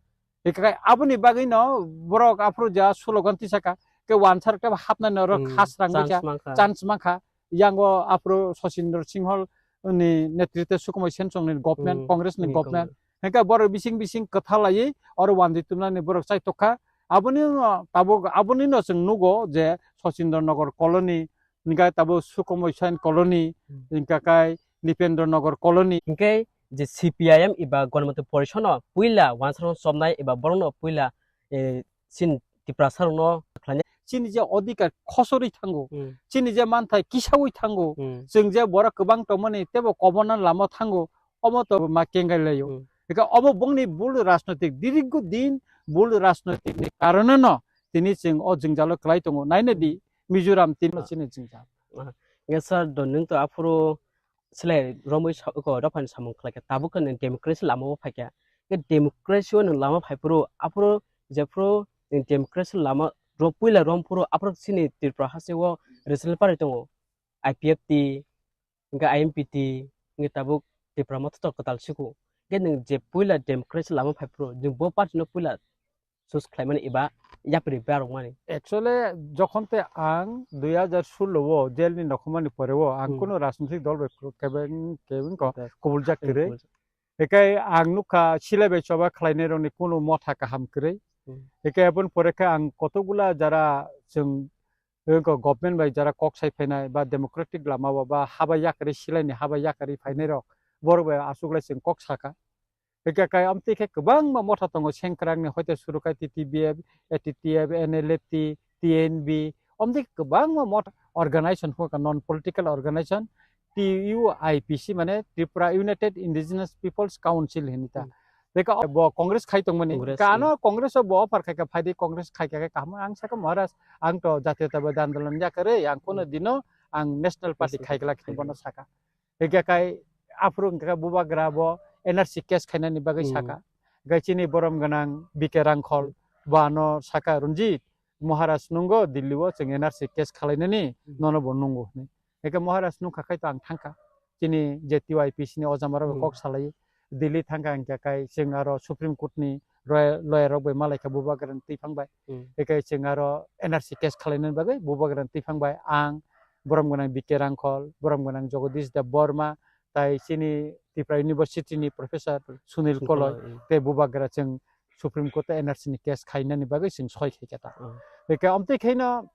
Hikai aboni bagwi no borok aphuru ja slogan tisaka ke wansar ke hapna no rok Hmm, khas rang chance kha, mankha. Chance mankha. Yango aphuru Sachindra Singh ni netritwe Sukhmai Sen Chong ni government, Hmm, Congress ni hmm, government. Congress. Hingke borok bising bising kwtha laiwi oro wandi tumnani borok chai tokha. Aboni no tabuk aboni no chwng nugo je Sachindra Nagar colony, hingke tabuk Sukhmai Sen colony, Hmm. hingke kai Nipendra Nagar colony. Hingke je C P I M eba Ganamantri Porishad no puila wansarno chomnai eba borokno puila, eh, chini Tiprasa rokno khlainai. Chini je odhikar khosorwi thango, Hmm. chini je manthai kisaui thango, Hmm. chwng je borok kwbang tongmani teibo kobona lama thango, omo to ma kengai laio. Hmm. Eka omo bongni bul rajnoitik, dirigho din bul rajnoitik ni karone no tini chwng o jwngjalo kwlai tongo. Naina di, Mizoram tini Hmm. chini jwngjal. Ah, nge sir, do nwng to aphuru selai romwi sa-, ko, dophani samung khlaikha, tabuk khe nwng democracy lama o phaikha. Khe democracy o nwng lama phaiphuru, aphuru jephuru nwng democracy lama ro-, puila romphuru, aphuru chini Tripura haste o regional party tongo, I P F T, hingkhe I M P T, hingkhe tabuk Tipra Motha to kwtal siko. Khe nwng je puila democracy lama phaiphuru, nwng bo party no puila choose khlaimani eba yapri barokmani? Actually, jokhon te ang dui hajar solo o jail ni nokhormani pore o ang Hmm. kuno rajnitik dol bai kru-, kebeng, kebeng ko Kotak. Kubuljak Hmm, kwrwi. Kubuljak. Hikai ang nukha silai bai choba khlainai rokni kuno motha kaham kwrwi. Hmm. Hikai aboni pore khe ang kotokgula jara chwng, eh, ko government bai jara kok sai phainai ba democratic lama o ba haba yakarwi silaini haba yakarwi phainai rok borok bai achuklai chwng kok saka. Hingke kai amtwi khe kwbangma motha tongo, sengkrakni hoite suru khai T T B F, A T T F, N L F T, T N B, amtwi kwbangma motha organization, non political organization, T U I P C, mane Tripura United Indigenous Peoples Council hinwi ta. Hmm. Beka bo Congress khai tongmani. Congress, Kano hmm. Congress o bo offer khai kha, phaidi Congress khai kha, khe kaham. Ang saka, "Maharaj, ang to jatiyotabadi andolon yakarwi, ang kuno Hmm. dino ang National Party National khai glak," Party bono khai saka. Hingke kai aphuru hingke kai bubagra bo N R C case khainani bagwi Hmm. saka. Hingke chini borom gwnang B K Rangkhol Hmm. bo ano saka, "Ranjit, Maharaj nungo Delhi o chwng N R C case khalainani Hmm. nono bo nungo," hinwi. Hingke Maharaj nungkha khai to ang thangkha. Chini je T Y P C ni ojama rok Hmm. kok salai Delhi thangkha hingke kai chwng aro Supreme Court ni royal lawyer rok bai malaikha bubagra ni twiphang bai. Hmm. Hingke chwng aro N R C case khalainani bagwi bubagra ni twiphang bai ang borom gwnang B K Rangkhol, borom gwnang Jagadish Deb Barma, tai chini Tripura University ni Professor Sunil Sunil Koloi, Koloi, hmm. Tei bubagra chwng Supreme Court o N R C ni case khainani bagwi chwng soi khai kha ta. Hmm. Hingke amtwi khaino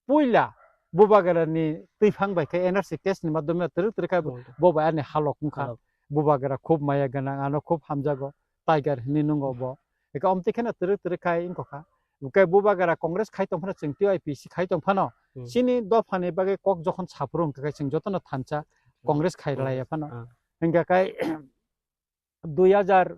puila bubagra ni twiphang bai khe N R C case ni madhyome twrwk twrwk khe Hmm. bo bai ani halok wngkha. Halok. Bubagra khub maya gwnang, ano khub hamjago, tiger hinwi nungo bo. Hingke amtwi khaino twrwk twrwk khai wngkha. Hingke bubagra Congress khai tong phano, chwng T Y P C khai tong phano, Hmm. chini dophani bagwi kok jokhon saphuru hingkha khe chwng jotono thansa Hmm. Congress khai Hmm. laiya phano. Ah. Hingkha khe dui hajar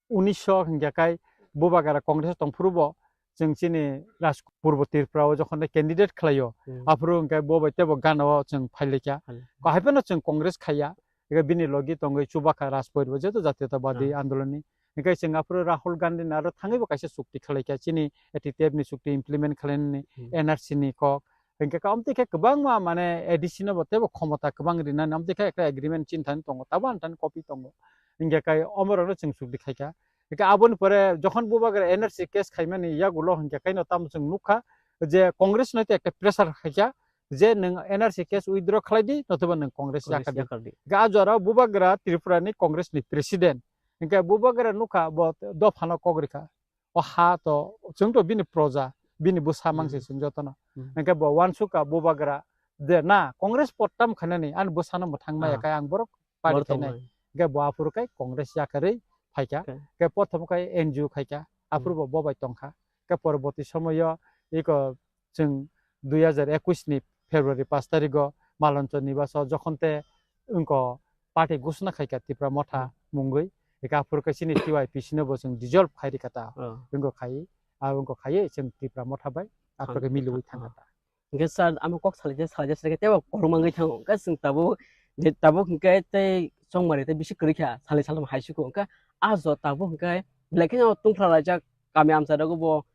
unis o hingkha khe bubagra Congress tong phuru bo chwng chini Raj-, Purbo Tripura o jokhon candidate khlaio, Hmm. aphuru hingkha bo bai teibo gana o chwng phailaikha. Phailaikha. Ko hai phano chwng Congress khaiya. Hingkha bini logi tongwi Chubakha Rajpoi bo, jeto jatiyotabadi Ah. andolon ni. Hingke chwng aphuru Rahul Gandhi ni aro thangwi bo kaisa chukti khlai kha, chini A T T F ni chukti implement khlainani, Hmm. N R C ni kok. Hingke ka amtwi khe kwbangma mane A D C no bo teibo khomota kwbang rinani, amtwi khe ekta agreement chini thani tongo, tabo ani thani copy tongo. Hingke kai omorokno chwng chukti khai kha. Hingke aboni pore jokhon bubagra N R C case khaimani yagulo hingke kaino tamo chwng nukha je Congress no tei ekta pressure khai kha je nwng N R C case withdraw khlai di, nothoba nwng Congress Congress yakar di. Yakar di. Hingke a jora bubagra Tripura ni Congress ni president. Hingke bubagra nukha bo dophano kok rikha. O ha to, chwng to bini proja, bini bwsa mangsi Hmm. chwng jotono. Hmm. Hingke bo wansukha bubagra de na, Congress pottam khainani, ani bwsano mwthang maya Ah. khe ang borok party Borok khainai. Tongmani. Hingke bo aphuru khe Congress yakarwi phaikha. Okay. Hingke prothom khe N G O khaikha, aphuru Hmm. bo, bo bai tongkha. Hingke poroboti somoyo iko chwng dui hajar ekwis ni February pash tarikgo Malonchor Nibas o jokhon te wngko party ghosona khaikha Tipra Motha Hmm. mungwi. Eka aphuru khe chini T Y P C no bo chwng dissolve khai rikha ta. Oh. Wngko khai, a wngko khai chwng Tipra Motha bai aphuru khe Thang-, miliwi thang-, thangkha ta. Hingke sir, amo kok salai je, salai je, salai je, tebo korma wngwi thango. Hingke chwng tabuk, je tabuk hingke tei chongmari tei bisi kwrwi kha, salai salai hai suko. Hingke a jo tabuk hingke belai kheno tungphla laijak kami amchai rogo bo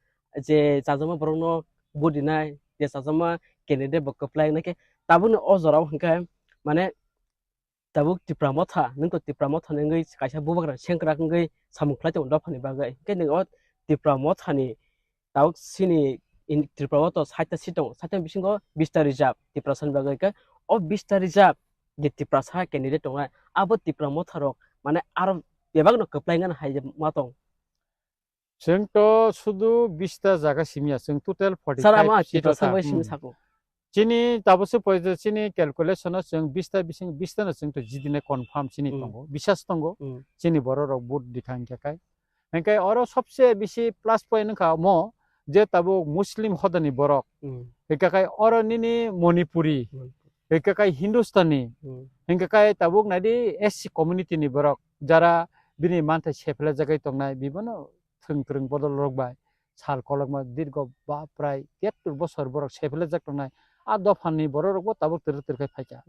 je chajakma borokno vote rinai, je chajakma candidate bo kwplai wngnai khe tabukni o jorao hingke mane tabuk Tipra Motha, nwng to Tipra Motha ni wngwi kaisa bubagra sengkrak wngwi samung khlai tongo dophani bagwi. Hingke nwng o Tipra Mothani tabuk chini in-, Tripura o to saita seat tongo, saita bisingo bista reserve Tiprasa ni bagwi. Hingke o bista reserve je Tiprasa candidate tongnai, abo Tipra Motha rok mane aro bebak no kwplai wngna hai ma tong. Chwng to sudu bista jaga simi ya, chwng total forty five seat o ta. Sir, ama Tiprasa bai simi sako. Chini tabuk se poito chini calculation o chwng bista bising bista no chwng to jidine confirm chini tongo, bisas tongo. Chini borok rok vote dikha hingke kai. Hingke oro sobse bisi plus point wngkha omo je tabuk Muslim hodani borok. Hingke kai oro nini Manipuri. Hingke kai Hindustani. Hingke kai tabuk naidi S C community ni borok jara bini manthai sephle jagwi tongnai bibono thwng kwrwng bodol rok bai sal kolokma dirgo ba prai kettur bosor borok sephlejak tongnai. A dophani borok rokbo tabuk twrwk twrwk khai phaikha.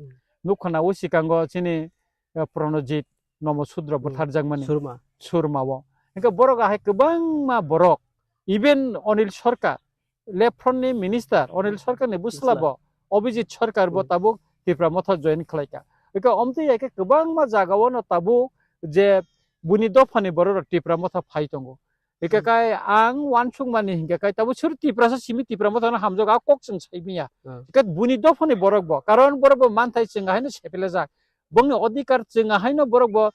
Nukha na o sikango chini, eh, Pranojit Nomo Sudra bwtharjakmani Surma. Surma o. Hingke borok ahai kwbangma borok, even Anil Sarkar, left front ni minister Anil Sarkar ni bwsla bo Abhijit Sarkar bo tabuk Tipra Motha join khlaikha. Hingke omtwi hai khe kwbangma jaga o no tabuk je buini dophani borok rok Tipra Motha phai tongo. Hingke kai ang uansukmani hingke kai tabuk sur Tiprasa simi Tipra Motha no hamjago, a kok chwng sai manya. Hingke buini dophani borok bo, karon borok bo manthai chwng haino sepelejak. Bongni odhikar chwng haino borok bo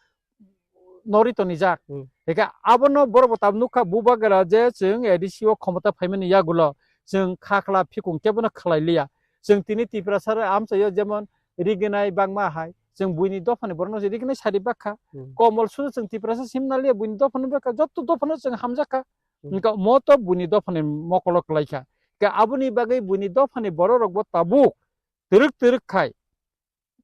nori tonijak. Hingke abono borok bo tabuk nukha bubagra je chwng A D C o khomota phaimani yagulo chwng kha khla phikung kebono khlai liya. Chwng tini Tiprasa amchaio jemon riginai bangma hai, chwng buini dophani borokno se riginai sari bakha. Komol sudu chwng Tiprasa simna liya, buini dophano bakha, jotto dophano chwng hamjakha. Hingke mo to buini dophani mokolo kwlaikha. Ke aboni bagwi buini dophani borok rokbo tabuk twrwk twrwk khai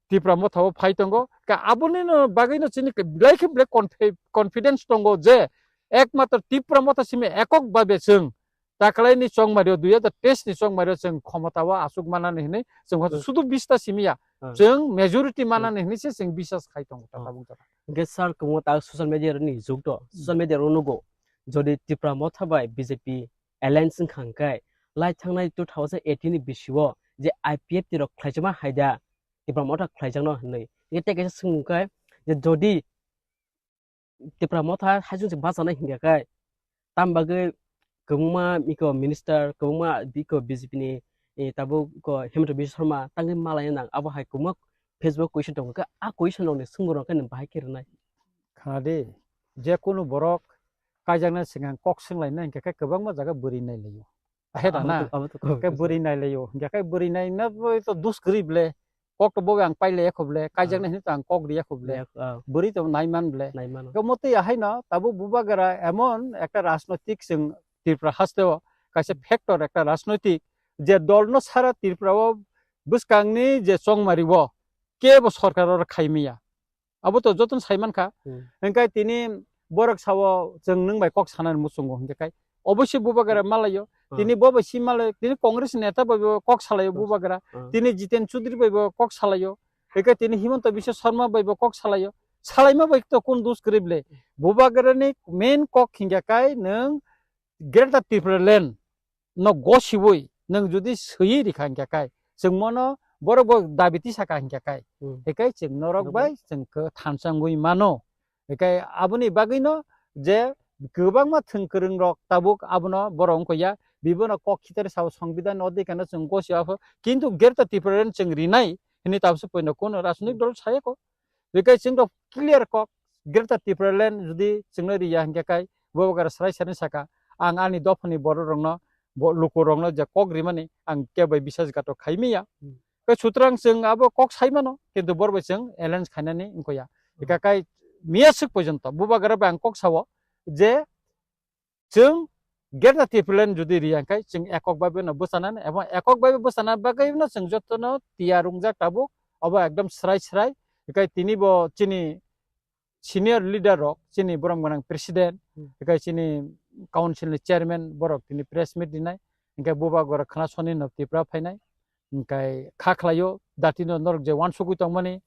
Tipra Motha o phai tongo. Ke aboni no bagwi no chini belai khe belai confi-, confidence tongo je ekmatro Tipra Motha simi ekok babe chwng Taklaini chongmario, dui hajar teis ni chongmario chwng khomota o aswk manani hinwi chwng hoto sudu bista simi ya. Chwng majority manani hinwi se chwng bisas khai tongo ta tabuk jora. Hingke sir, kwbangma ta social media ni jug to, social media ro nugo. Jodi Tipra Motha bai B J P alliance wngkha hingke, lai thangnai two thousand eighteen ni bisio je I P F T rok khlaijama haida Tipra Motha khlaijakno hinwi. Hingke tei kaisa swngmung khe je jodi Tipra Motha haichung se bachanai hingya kai. Tam bagwi kwbangma iko minister, kwbangma iko B J P ni, eh, tabuk iko Himanta Biswa Sarma tangwi malai nang. Abo hai kwbangma Facebook question tongo khe, a question rokni swngmung rok khe nwng bahai khe rwnai. Khna di, je kunu borok kaijakna swkang kok swnglaina hingkhe khe kwbangma jaga bwrwi nailaio. Ahe da na? Abo to, abo to kok. Khe bwrwi nailaio. Hingkhe khe bwrwi naina bo to dus kwrwi ble. Kok to bo ang paile ekho ble, kaijak na hinwi to ang kok riya kho ble. Bwrwi to naiman ble. Naimano. Khe motwi ahaino tabuk bubagra emon ekta rajnoitik chwng Tripura hasteo kaisa factor ekta rajnoitik je dolno sara Tripura o bwskangni je chongmari o kebo sorkar oro khaimaya. Abo to jotono saimankha. Hingkhe tini borok sao chwng nwng bai kok sanani muchungo hingkhe kai. Obosoi bubagra malaio. Tini bo bai si malaio. Tini Congress neta bai bo kok salaio bubagra. Tini Jiten Chaudhary bai bo kok salaio. Hingkhe tini Himanta Biswa Sarma bai bo kok salaio. Salaima bai to kun dus kwrwi ble. Bubagrani main kok hingkhe kai nwng Greater Tipraland no gosiwi nwng jodi swiwi rikha hingkha kai, chwng mono borok bo dabi tisakha hingkha kai, hikai chwng norok bai chwng khe thansangwi mano. Hikai aboni bagwino je kwbangma thwng kwrwng rok tabuk abono borok wngkha ya, bibono kok khitar sao songbidan odikano chwng gosiya pho, kintu Greater Tipraland chwng rinai hinwi tabukse poino kuno rajnik dol sayako. Hikai chwng rok clear kok, Greater Tipraland jodi chwngno riya hingkha kai, bubagra srai srai saka, ang ani dophani borok rokno, bo luku rokno je kok rimani ang kebo bai bisas gato khaimaya. Kai sutrang chwng abo kok saimano, kintu borok bai chwng alliance khainani wngkha ya. Hikai kai miya swk porjonto bubagra bai ang kok sao je chwng Greater Tipraland jodi riya hingkhe chwng ekok bai no bwchanani, ebong ekok bai bwchana bagwi no chwng jotono tiyar wngjak tabuk, obo ekdom srai srai. Hikai tini bo chini senior leader rok, chini borom gwnang president, hikai chini council ni chairman borok tini press meet rinai, hinkhe bubagra khna soni no Tripura phainai. Hingkai kha khlaio, datino norok je wansugwi tongmani,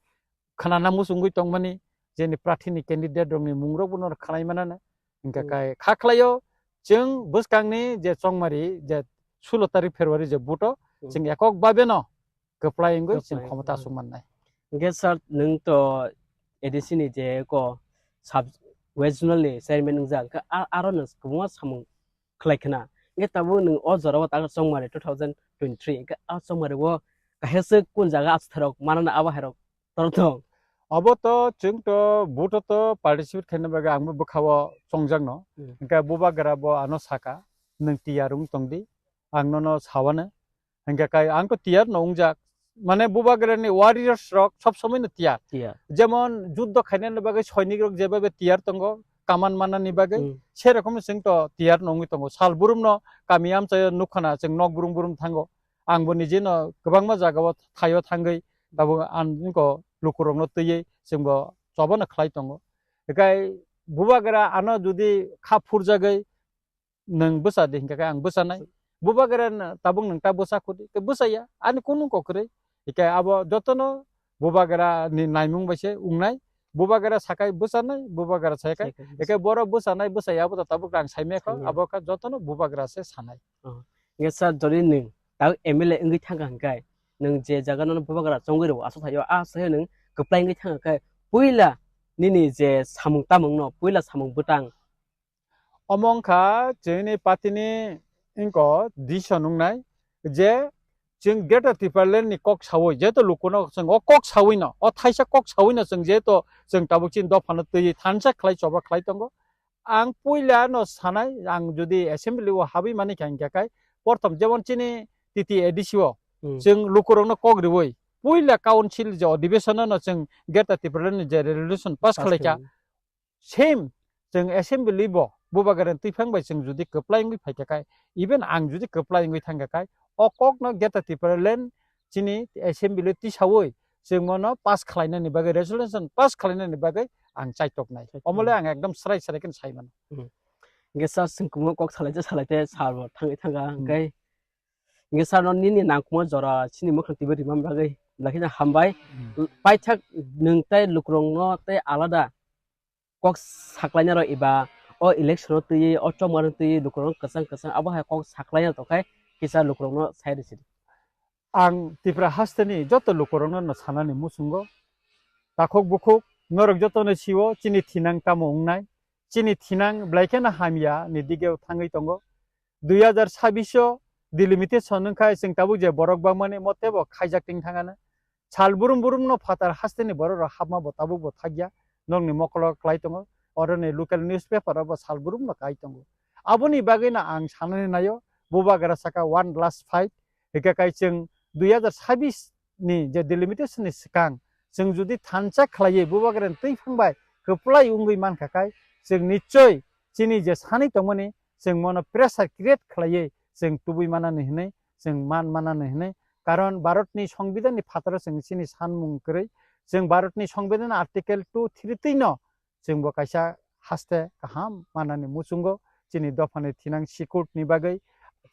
khnana muchungwi tongmani, jeni prathini candidate rokni mungrokbo norok khnai manana. Hingka Hmm. kai kha khlaio, chwng bwskangni je chongmari je sulo tarik February je buto, Hmm. chwng ekok babeno kwplai wngwi chwng Kwplai, khomota hmm. aswk mannai. Hingke sir, nwng to A D C ni je ko sub regional ni chairman wngjak, hingke a-, aro no kwbangma samung khlai khna. Hingke tabuk nwng o jora o tak chongmari two thousand twenty-three, hingke a chongmari o kaisa se kun jaga aswk tharok manana abo hairok torok thong. Obo to chwng to vote o to participate khaina bagwi ang bo bwkha o chongjak no. Hmm. Hingke bubagra bo ano saka, "Nwng tiyar wng tong di, ang nono sawano." Hingke kai ang to tiyar no wngjak. Mane bubagra ni warriors rok sob somoi no tiyar. Tiyar. Jemon juddo khainani bagwi soinik rok jebabe tiyar tongo, kaman manani bagwi, Hmm. se rokom no chwng to tiyar no wngwi tongo. Sal burum no kami amchaio nukha na chwng nok burum burum thango. Ang bo nije no kwbangma jaga o thaio thangwi tabuk ang jwngko lukurok no twiwi chwng bo choba no khlai tongo. Hingke bubagra ano jodi kha phurjagwi nwng bwsa di hingka khe ang bwsanai. Bubagra no tabuk nwng ta bwsa khudi, khe bwsaya, ani kunu kok kwrwi. Hingke abo jotono bubagra ni naimung bai se wngnai, bubagra sakai bwsanai, bubagra sakai. Sakai bwsa. Hingke borok bwsanai bwsaya abo to tabuk ang saimaya kho, Saimaya. Abo kha jotono bubagra se sanai. Oh. Hingke sir, jodi nwng tabuk M L A wngwi thangkha hingke, nwng je jaga no bubagra chongwi rwo, aswk thaio, a aswk nwng kwplai wngwi thangkha khe, puila nini je samung tamung no, puila samung bwtang, Omo wngkha chini party ni wngkha decision wngnai je chwng Greater Tipraland ni kok sawi, jeto lukuno chwng o kok sawi no, o thaisa kok sawi no chwng jeto chwng tabuk chini dopha no twiwi thansa khlai choba khlai tongo. Ang puila no sanai, ang jodi assembly o habwi mani kha hingkha khai, porthom jemon chini T T A D C o, Hmm. Chwng lukurok no kok riwi, puila council je adhibeshon no chwng Greater Tipraland ni je resolution pass Pass khlai kha, khlai. Same, chwng assembly bo bubagra ni twiphang bai chwng jodi kwplai wngwi phaikha khai, even ang jodi kwplai wngwi thangkha khai, o kok no Greater Tipraland chini assembly tisawi chwng mono pass khlainani bagwi, resolution pass khlainani bagwi ang chaitoknai. Chaitoknai. Omo le ang ekdom srai srai khe sai mano. Hmm. Hingke sir, chwng kok salai te salai te sir bo thangwi thangkha, Hmm. hingke hingke sir no nini nangkukma jora chini mwkhang twiwi rima bagwi belai kheno hambai. Hmm. Paithak nwng tei lukurok no tei alada kok saklaina rok eba o election o twiwi, o chongmani twiwi lukurok no kwchang kwchang abo hai kok saklaina tongkhai kisa lukurok no sai rwsidi. Ang Tipra hasteni joto lukurok no sanani muchungo, takhuk bukhuk norok joto no sio chini thinang tamo wngnai, chini thinang belai kheno hamya ni dige thangwi tongo. Dui hazar sabbish o delimitation wngkha, chwng tabuk je borok bangmani mote bo khaijak ting thangano. Sal burum burum no phatar hasteni borok rok hapma bo tabuk bo thakya, nokni mokolo klai tongo, oro ni local newspaper o bo sal burum no kai tongo. Aboni bagwi no ang sanani naio, bubagra saka one last fight, hingke kai chwng dui hazar sabbish ni je delimitation ni swkang chwng jodi thansa khlaiwi bubagra ni twiphang bai kwplai wngwi mankha khai chwng nichoi chini je sanwi tongmani chwng mono pressure create khlaiwi chwng tubui manani hinwi chwng man manani hinwi. Karon Bharat ni Songbidan ni phataro chwng chini sanmung kwrwi, chwng Bharat ni Songbidan article two three twi no chwng bo kaisa haste kaham manani muchungo chini dophani thinang security ni bagwi,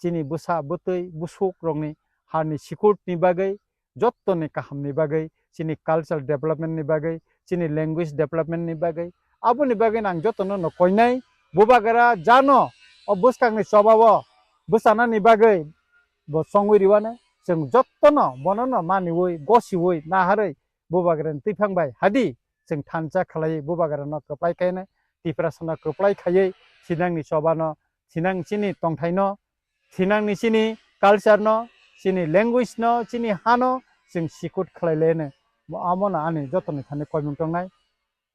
chini bwsa bwtwi busuk rokni harni security ni bagwi, jottoni kahamni bagwi, chini cultural development ni bagwi, chini language development ni bagwi. Aboni bagwi no ang jotono no koinai, bubagra jano o bwskangni chobao bwchanani bagwi bo chongwi riwano, chwng jottono bonono maniwi gosiwi naharwi bubagrani twiphang bai hadi chwng thansa khlaiwi bubagrano kwplai khainai, Tiprasano kwplai khaiwi thinangni chobano, thinang chini tongthaino, thinangni chini culture no, chini language no, chini hano chwng sikut khlai leno. Bo amono ani jotoni thani koimung tongnai.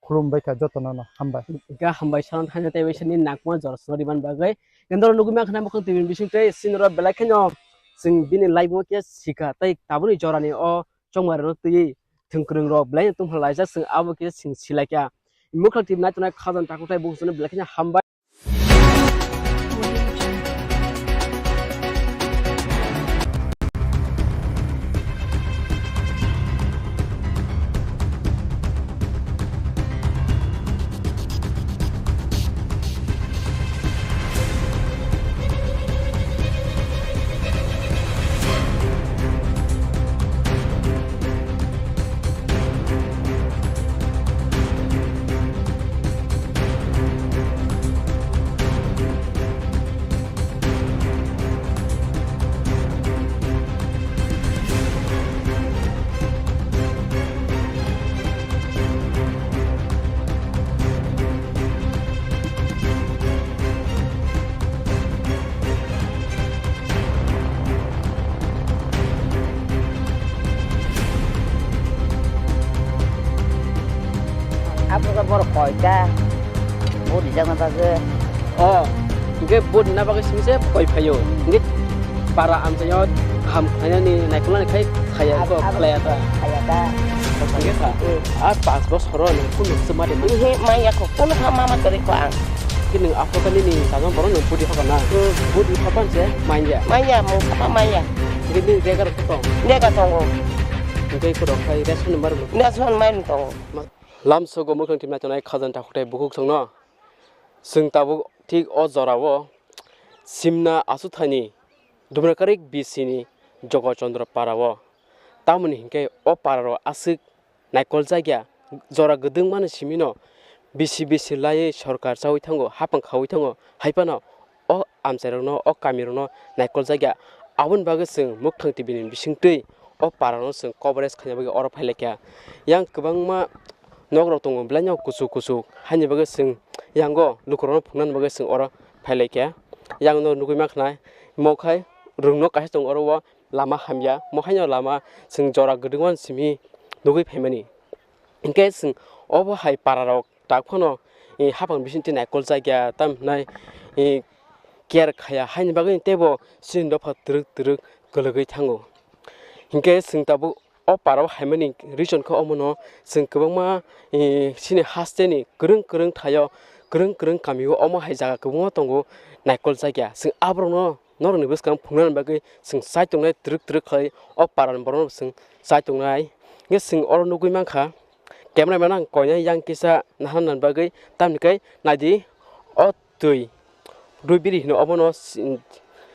Khulum bai kha jotono no, hambai. Ga hambai sana thani tei bai sini nakma jora sona riman bagwi. Kendro nugui mankha na mukhang tibin bising tei sinoro belai kheno chwng bini live o khe sikha tei tabuni jorani o chongmari no twi thwngkwrwng rok belai tongphalaijak chwng abo khe chwng silaikha. Mukhang tibin naitonai khajang takhuk tei bukhuk belai kheno hambai. ka. Bo rijak na bagwi. O, hingke bo rina bagwi simi se koi phaio. Hingke para amchaio ham khlainani naikolnani khai khaya ko khlaya ta. Khaya ta. Hingke kha. Hmm. A pas bosoro ni kunu se mari mani. Ihe maya ko kunu kha mama kari ko ang. Ki nung afro kani ni sajang borok nung budi hoka na. Hmm. Budi hoka se manya. Manya, mung apa manya. Hingke ni rega rok tong. Rega tongo. Hingke ko rok khai ration number. Ration mai tongo. Lamsogo mwkhang timna tongnai khajani takhuktai bukhuk songno. Chwng tabuk thik o jorao Simna Aswthani Dumrakarik B C ni Jogo Chandra parao. Tamoni hinkhe o parao aswk naikol jakya jora gwdwng mani simino bisi bisi laiwi sorkar chaui thango, hapang khaui thango, hai phano o amchairokno, o kamirokno naikol jakya. Aboni bagwi chwng Mwkhang T V ni bisingtwi o parano chwng coverage khaina bagwi oro phailaikha. Yang kwbangma nokrok tongo, belai no kuchuk kuchuk, haini bagwi chwng yango lukurokno phunuknani bagwi chwng oro phailaikha. Yang no nugwi mankha na, mo khai rwngno kaisa tongo oro o lama hamya, mo haino lama chwng jora kwdwngma simi nugwi phaimani. Hinkhe chwng obo hai pararok tak phano, eh, hapang bisingtwi naikol jakya, tamo hwnai, eh, care khaya, haini bagwi teibo chini dopha twrwk twrwk kwlwgwi thango. Hinkhe chwng tabuk o parao haimani reason khe omono chwng kwbangma, eh, chini hasteni kwrwng kwrwng thaio, kwrwng kwrwng kamio omo hai jaga kwbangma tongo naikol jakya. Chwng aborokno norokni bwskang phunuknani bagwi chwng chai tongnai twrwk twrwk khlai o parani borokno chwng chai tongnai. Hinkhe chwng oro nugwi mankha, camera man ang koinai yang kisa naharnani bagwi, tamni khe naidi o twi rwbiri hino obono si-,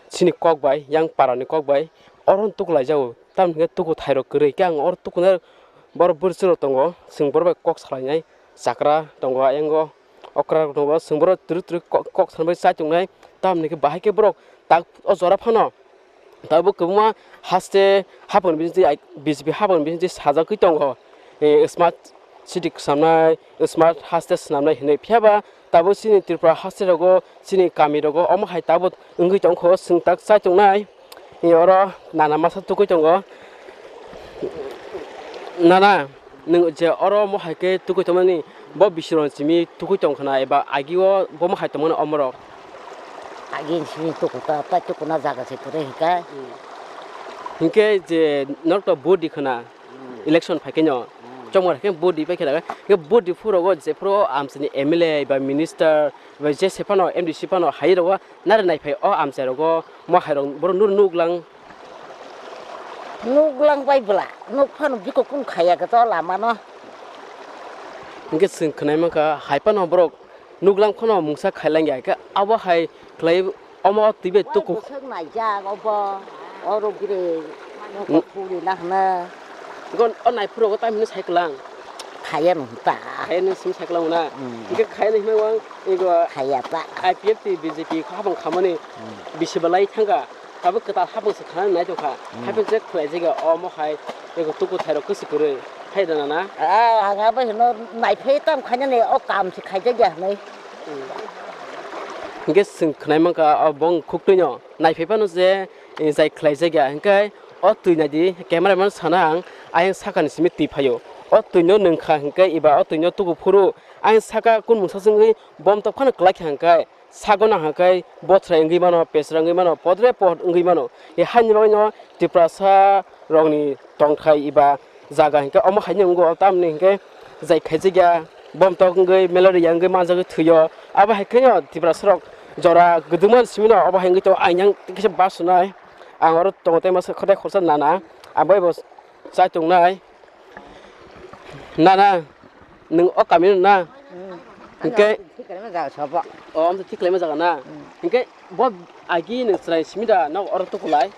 sini kok bai, yang parani kok bai oro tuku laijago, tamni hwnkhe tuku thairok kwrwi khe ang oro tukunai borok bwrwswk rok tongo, chwng borok bai kok salainai chakra tongo, ayango okra rok tongo, chwng borok twrwk twrwk kok, kok sanbai chai tongnai, tamni khe bahai khe borok tak o jora phano. Tabuk kwbangma haste hapang bisingtwi ai-, B J P hapang bisingtwi sajagwi tongo, eh, smart city swnamnai, smart haste swnamnai hinwi. Phiya ba tabuk chini Tripura haste rogo, chini kami rogo omo hai tabuk wngwi tongkho, chwng tak chai tongnai. Eh, oro nana masa tugwi tongo. Nana. Nwng je oro omo hai khe tugwi tongmani, bo bisirok simi tugwi tong khna eba agi o bomo hai tongmani omorok? Agi simi tuku ta, ta tukuna jaga se kwrwi hwnkhe. Hmm. Hinkhe je norok to vote di khna, hmm, election phai khe no, hmm, chongmar khe vote di pai khe, hinkhe vote di phuru o je phuru o amchini M L A eba minister eba je se phano M D C phano hai rogo nare naiphai o amchai rogo mo hai rok borok nuklang. Nuklang bai bwla, nuk phano bikok kunu khaiya khe to lama no. Hinkhe chwng khwnai mankha, hai phano borok nuklang phano mungsa khailang ya khe, abo hai khlai omo twi bai tuku. Bwswk naijak obo, oro bwrwi, hmm, nokho khuri na hwna. Gon o naiphuru go tam hino sai kwlang. Khaiya no ta. Khaiya no sim sai kwlang na. Hmm. Hinkhe khaiya no hino wang ego khaiya ta. I P F T B J P kha bang khamani, hmm, bisi belai thangkha. Tabuk kwtal hapung se khana nai tongkha. Hmm. Hapung se khwlai jega omo hai ego tuku thairok kwswi kwrwi. Hai da nana? Ah, ang abo hino naiphai tam khainani o kam se khaijak ya hinwi. Hmm. Hinkhe chwng khwnai mankha o bong khuktwino naiphai phano je, eh, jai khwlai jagya. Hinkhe o twi naidi camera man sana ang ayang sakani simi twi phaio. O twino nwngkha hinkhe eba o twino tuku phuru ayang saka kun mungsa chwngwi bom tok phano kwlai kha hinkhe. Sago nahakhe bothrai wngwi mano, pesra wngwi mano, podre pod wngwi mano. E haini bagwino Tiprasa rokni tongthai eba jaga hinkhe omo haino wngo, tamni hinkhe jai khaijakya bomtok wngwi malaria wngwi manjagwi thwio. Abo hai kheno Tiprasa rok jora kwdwkma simino obo hai wngwi tongo, ayang kisa bus rwnai. Ang oro tongo tei masa khotai khorsa nana, ang bai bo chai tongnai. Nana, nwng o kami no na? Hmm. Hinkhe ano thik khlaima jaga sobo. O, amtwi thik khlaima jaga na? Hmm. Hinkhe bo agi nwng chwrai simi da, nok oro tukulai?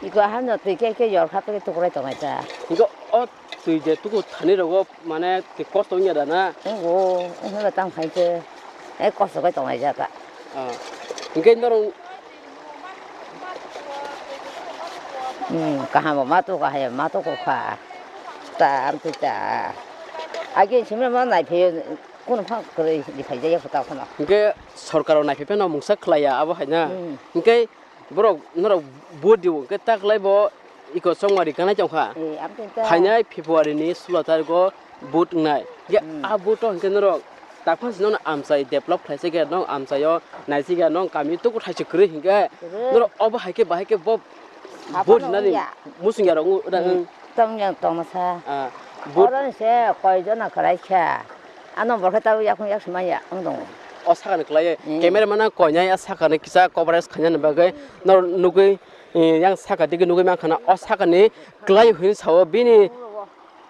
Iko hano twi khe, khe yor kha twi tukulai tongnai ta. Hinkhe o twi je tuku thani rogo mane twi kosto wngya da na? Wngo, wngkhe bo tamo hai khe. Hai kosto khe tongnai jata. Ah. Hinkhe norok Hmm, kaham bo ma tuku, hai ma tuku kha. Ta, amtwi ta. Agi simi ma nai phi, kuno phang kwrwi di phai jaya kho ta khano. Hinkhe sorkar o nai phi phano mungsa khlaiya abo hai na. Hmm. Hinkhe borok norok vote dibo, hinkhe ta khlai bo iko chongmari kanai tongkha. Eh, amtwi ta. Phainai February ni sulo tarikh o vote wngnai. Hinkhe hmm, a vote o hinkhe norok Takhon si nono amchai develop khlai se khe, nong amchai o nai se khe, nong kami tuku thai se kwrwi hinkhe, Kwrwi. Norok obo hai khe bahai khe bo Saphano bo rinani wngya. Musung ya rok wng, wng. Hmm. Tong yang tong sa. Ah, bo Oro ni se koi jona kwlai kha. Ano bo khe tabo yakung yak sima ya wng tongo. O saka ni kwlai, Hmm. Camera mana koi nai a saka ni kisa coverage khaina ni bagwi nor nugwi, eh, yang saka digi nugwi mankha na o saka ni kwlai hwn sao bini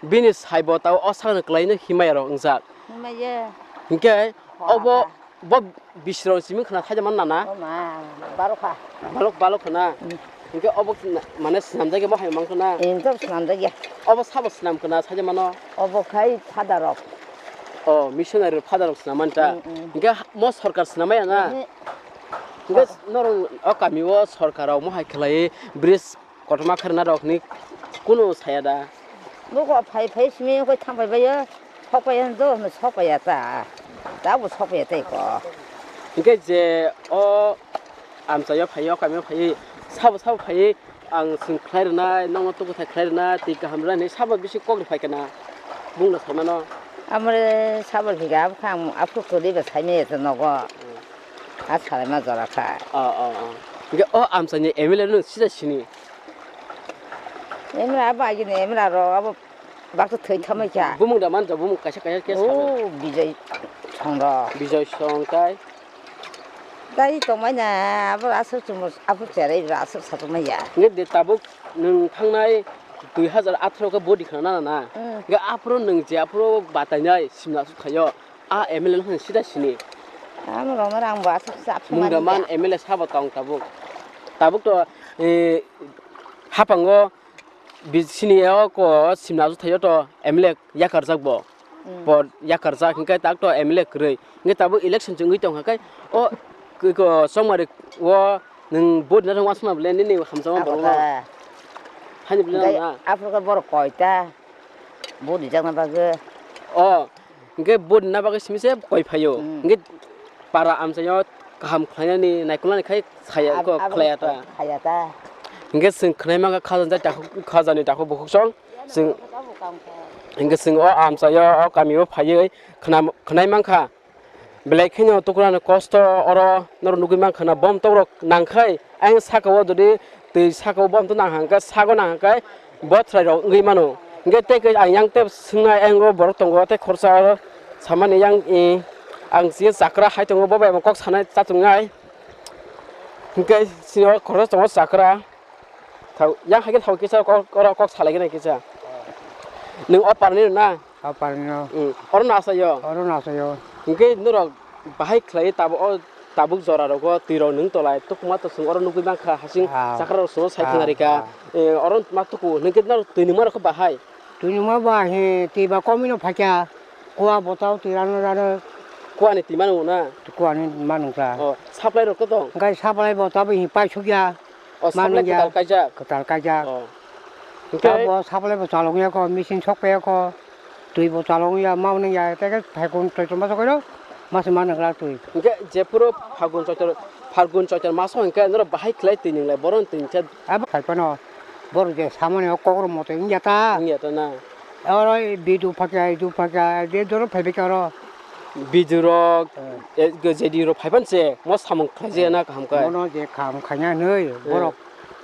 Bini saibo tao o sakno kwlaino himaya rok wngjak. Himaya. Hinkhe Hwa obo, ba. Bo bisrok simi khna thaida man nana? O ma, baro kha. Balok, balok khna. Mm. Hinkhe obo khna, mane swnamjagya bo hai mang khna? Em, to swnamjagya. Obo sabo swnam khna thaida mano? Obo khai father rok. O, missionary father rok swnam man ta. Mm, mm. Hinkhe ha-, mo sorkar swnamaya na? Mm. Hinkhe norok o kamio sorkar rok mo hai khlai bridge Kotorma kharna rok ni kunu saya da. Buko phai phai simi koi thang phai bayo, sok phai do, sok phai ya ta. Ta bo sok phai ya tei ko. Hinkhe je o amchaio phai, o kamio phai, sabo sabo phai, ang chwng khlai rwnai, nokno tukuthai khlai rwnai, twi kaham rwnai, sabo bisi kok rw phai kana, bungno sai mano. Amre sabo higa, aphuru kwrwi ba sai maya ta nogo. Hmm. A salaima jora kha. O, o, o. Hinkhe o amchaini M L A no sida sini? M L A abo agini M L A rok abo baksa thwi thamai kha. Bumung da manjak, bumung kaisa kaisa khe sabo. O Bijoy Song rok. Bijoy Song tai? Tai tongmai na abo aswk chumui abo cherai aswk sa tongmai ya. Hinkhe de tabuk nwng thangnai dui hazar atharo khe vote khna nana na. Hmm. Hinkhe aphuru nwng je aphuru batainai simna aswk khaio. A M L A no sida sini. Amo rok no rang bo aswk sa mung da man ya. M L A sabo tong tabuk. Tabuk to, eh, hapango bi-, sini o ko simna aswk thaio to M L A yakarjak bo. Hmm. Bo yakarjak hinkhe tak to M L A kwrwi. Hinkhe tabuk election chwngwi tongkha khe o ko, ko chongmari o nwng vote na thang wasma bole nini hamjakma borok no. Abo ta. Hani bole na. Aphuru khe borok koi ta. Vote rijakna bagwi. O. Hinkhe bo rinna bagwi simi se koi phaio. Hmm. Hinkhe para amchaio kaham khlainani naikolnani khai saya Ab-, ko abo khlaiya ta. Khaya ta. Hinkhe chwng khwnai mankha khajani takhuk, khajani takhuk bukhuk song. Chwng, hinkhe chwng o amchaio o kamio phaiwi khna-, khwnai mankha. Belai kheno tukurano kosto oro norok nugwi mankha na bom tokrok nangkhai. Ayang sakao jodi twi sakao bom to nang hangkhe, sago nang hangkhe, bo chwrairok wngwi mano. Hinkhe tei khe ang yang tei swngnai, ayang o borok tongo, tei khorsa oro samani yang, i, ang chini chakra hai tongo, bo bai bo kok sanai chatungnai. Hinkhe chini o khorsa tongo chakra. Thau, yang hai khe thau kisa kok, oro kok salai gana kisa. Nwng o parni na? O parni no. Mm, oro no asayo? Oro no asayo. Hinkhe norok bahai khlai tabo o tabuk jora rogo twi rok nwng tolai tukuma to chwng oro nugwi mankha hasing Ah. chakra rok chwngno sai Ah, thwngari kha. ah. Eh, oro ma tuku hinkhe norok twi nungma rok khe bahai. Twi nungma ba he twi ba komino phaikha. Kua botao twi rano rano. Kuani twi mano na? Kuani mano kha. Oh, supply rok to tong? Hinkhe supply botao bo he paisukya. O, mano supply ya. Kwtal kaijak? Kwtal kaijak. O. Hinkhe? Tabo supply bo chalok ya kho, machine sok paiya kho, twi bo chalok ya, ma wngya, tei khe phaikun twi tongma sokoi rw, ma se ma nang glak twi. Hinkhe jephuru Phagun Choitor, Phagun Choitor maso hinkhe norok bahai khlai twi nung lai, boron twi hinkhe. Abo khai phano, borok je samani o kok rw moto wngya ta. Wngya ta na. Oro bidu phakya, idu phakya, je doro phaibai khe oro. Bidu rok, Eh. eh, J D rok phaiban se, mo samung khlai je na kaham kai. Mono je kaham khaina hinwi, Eh. borok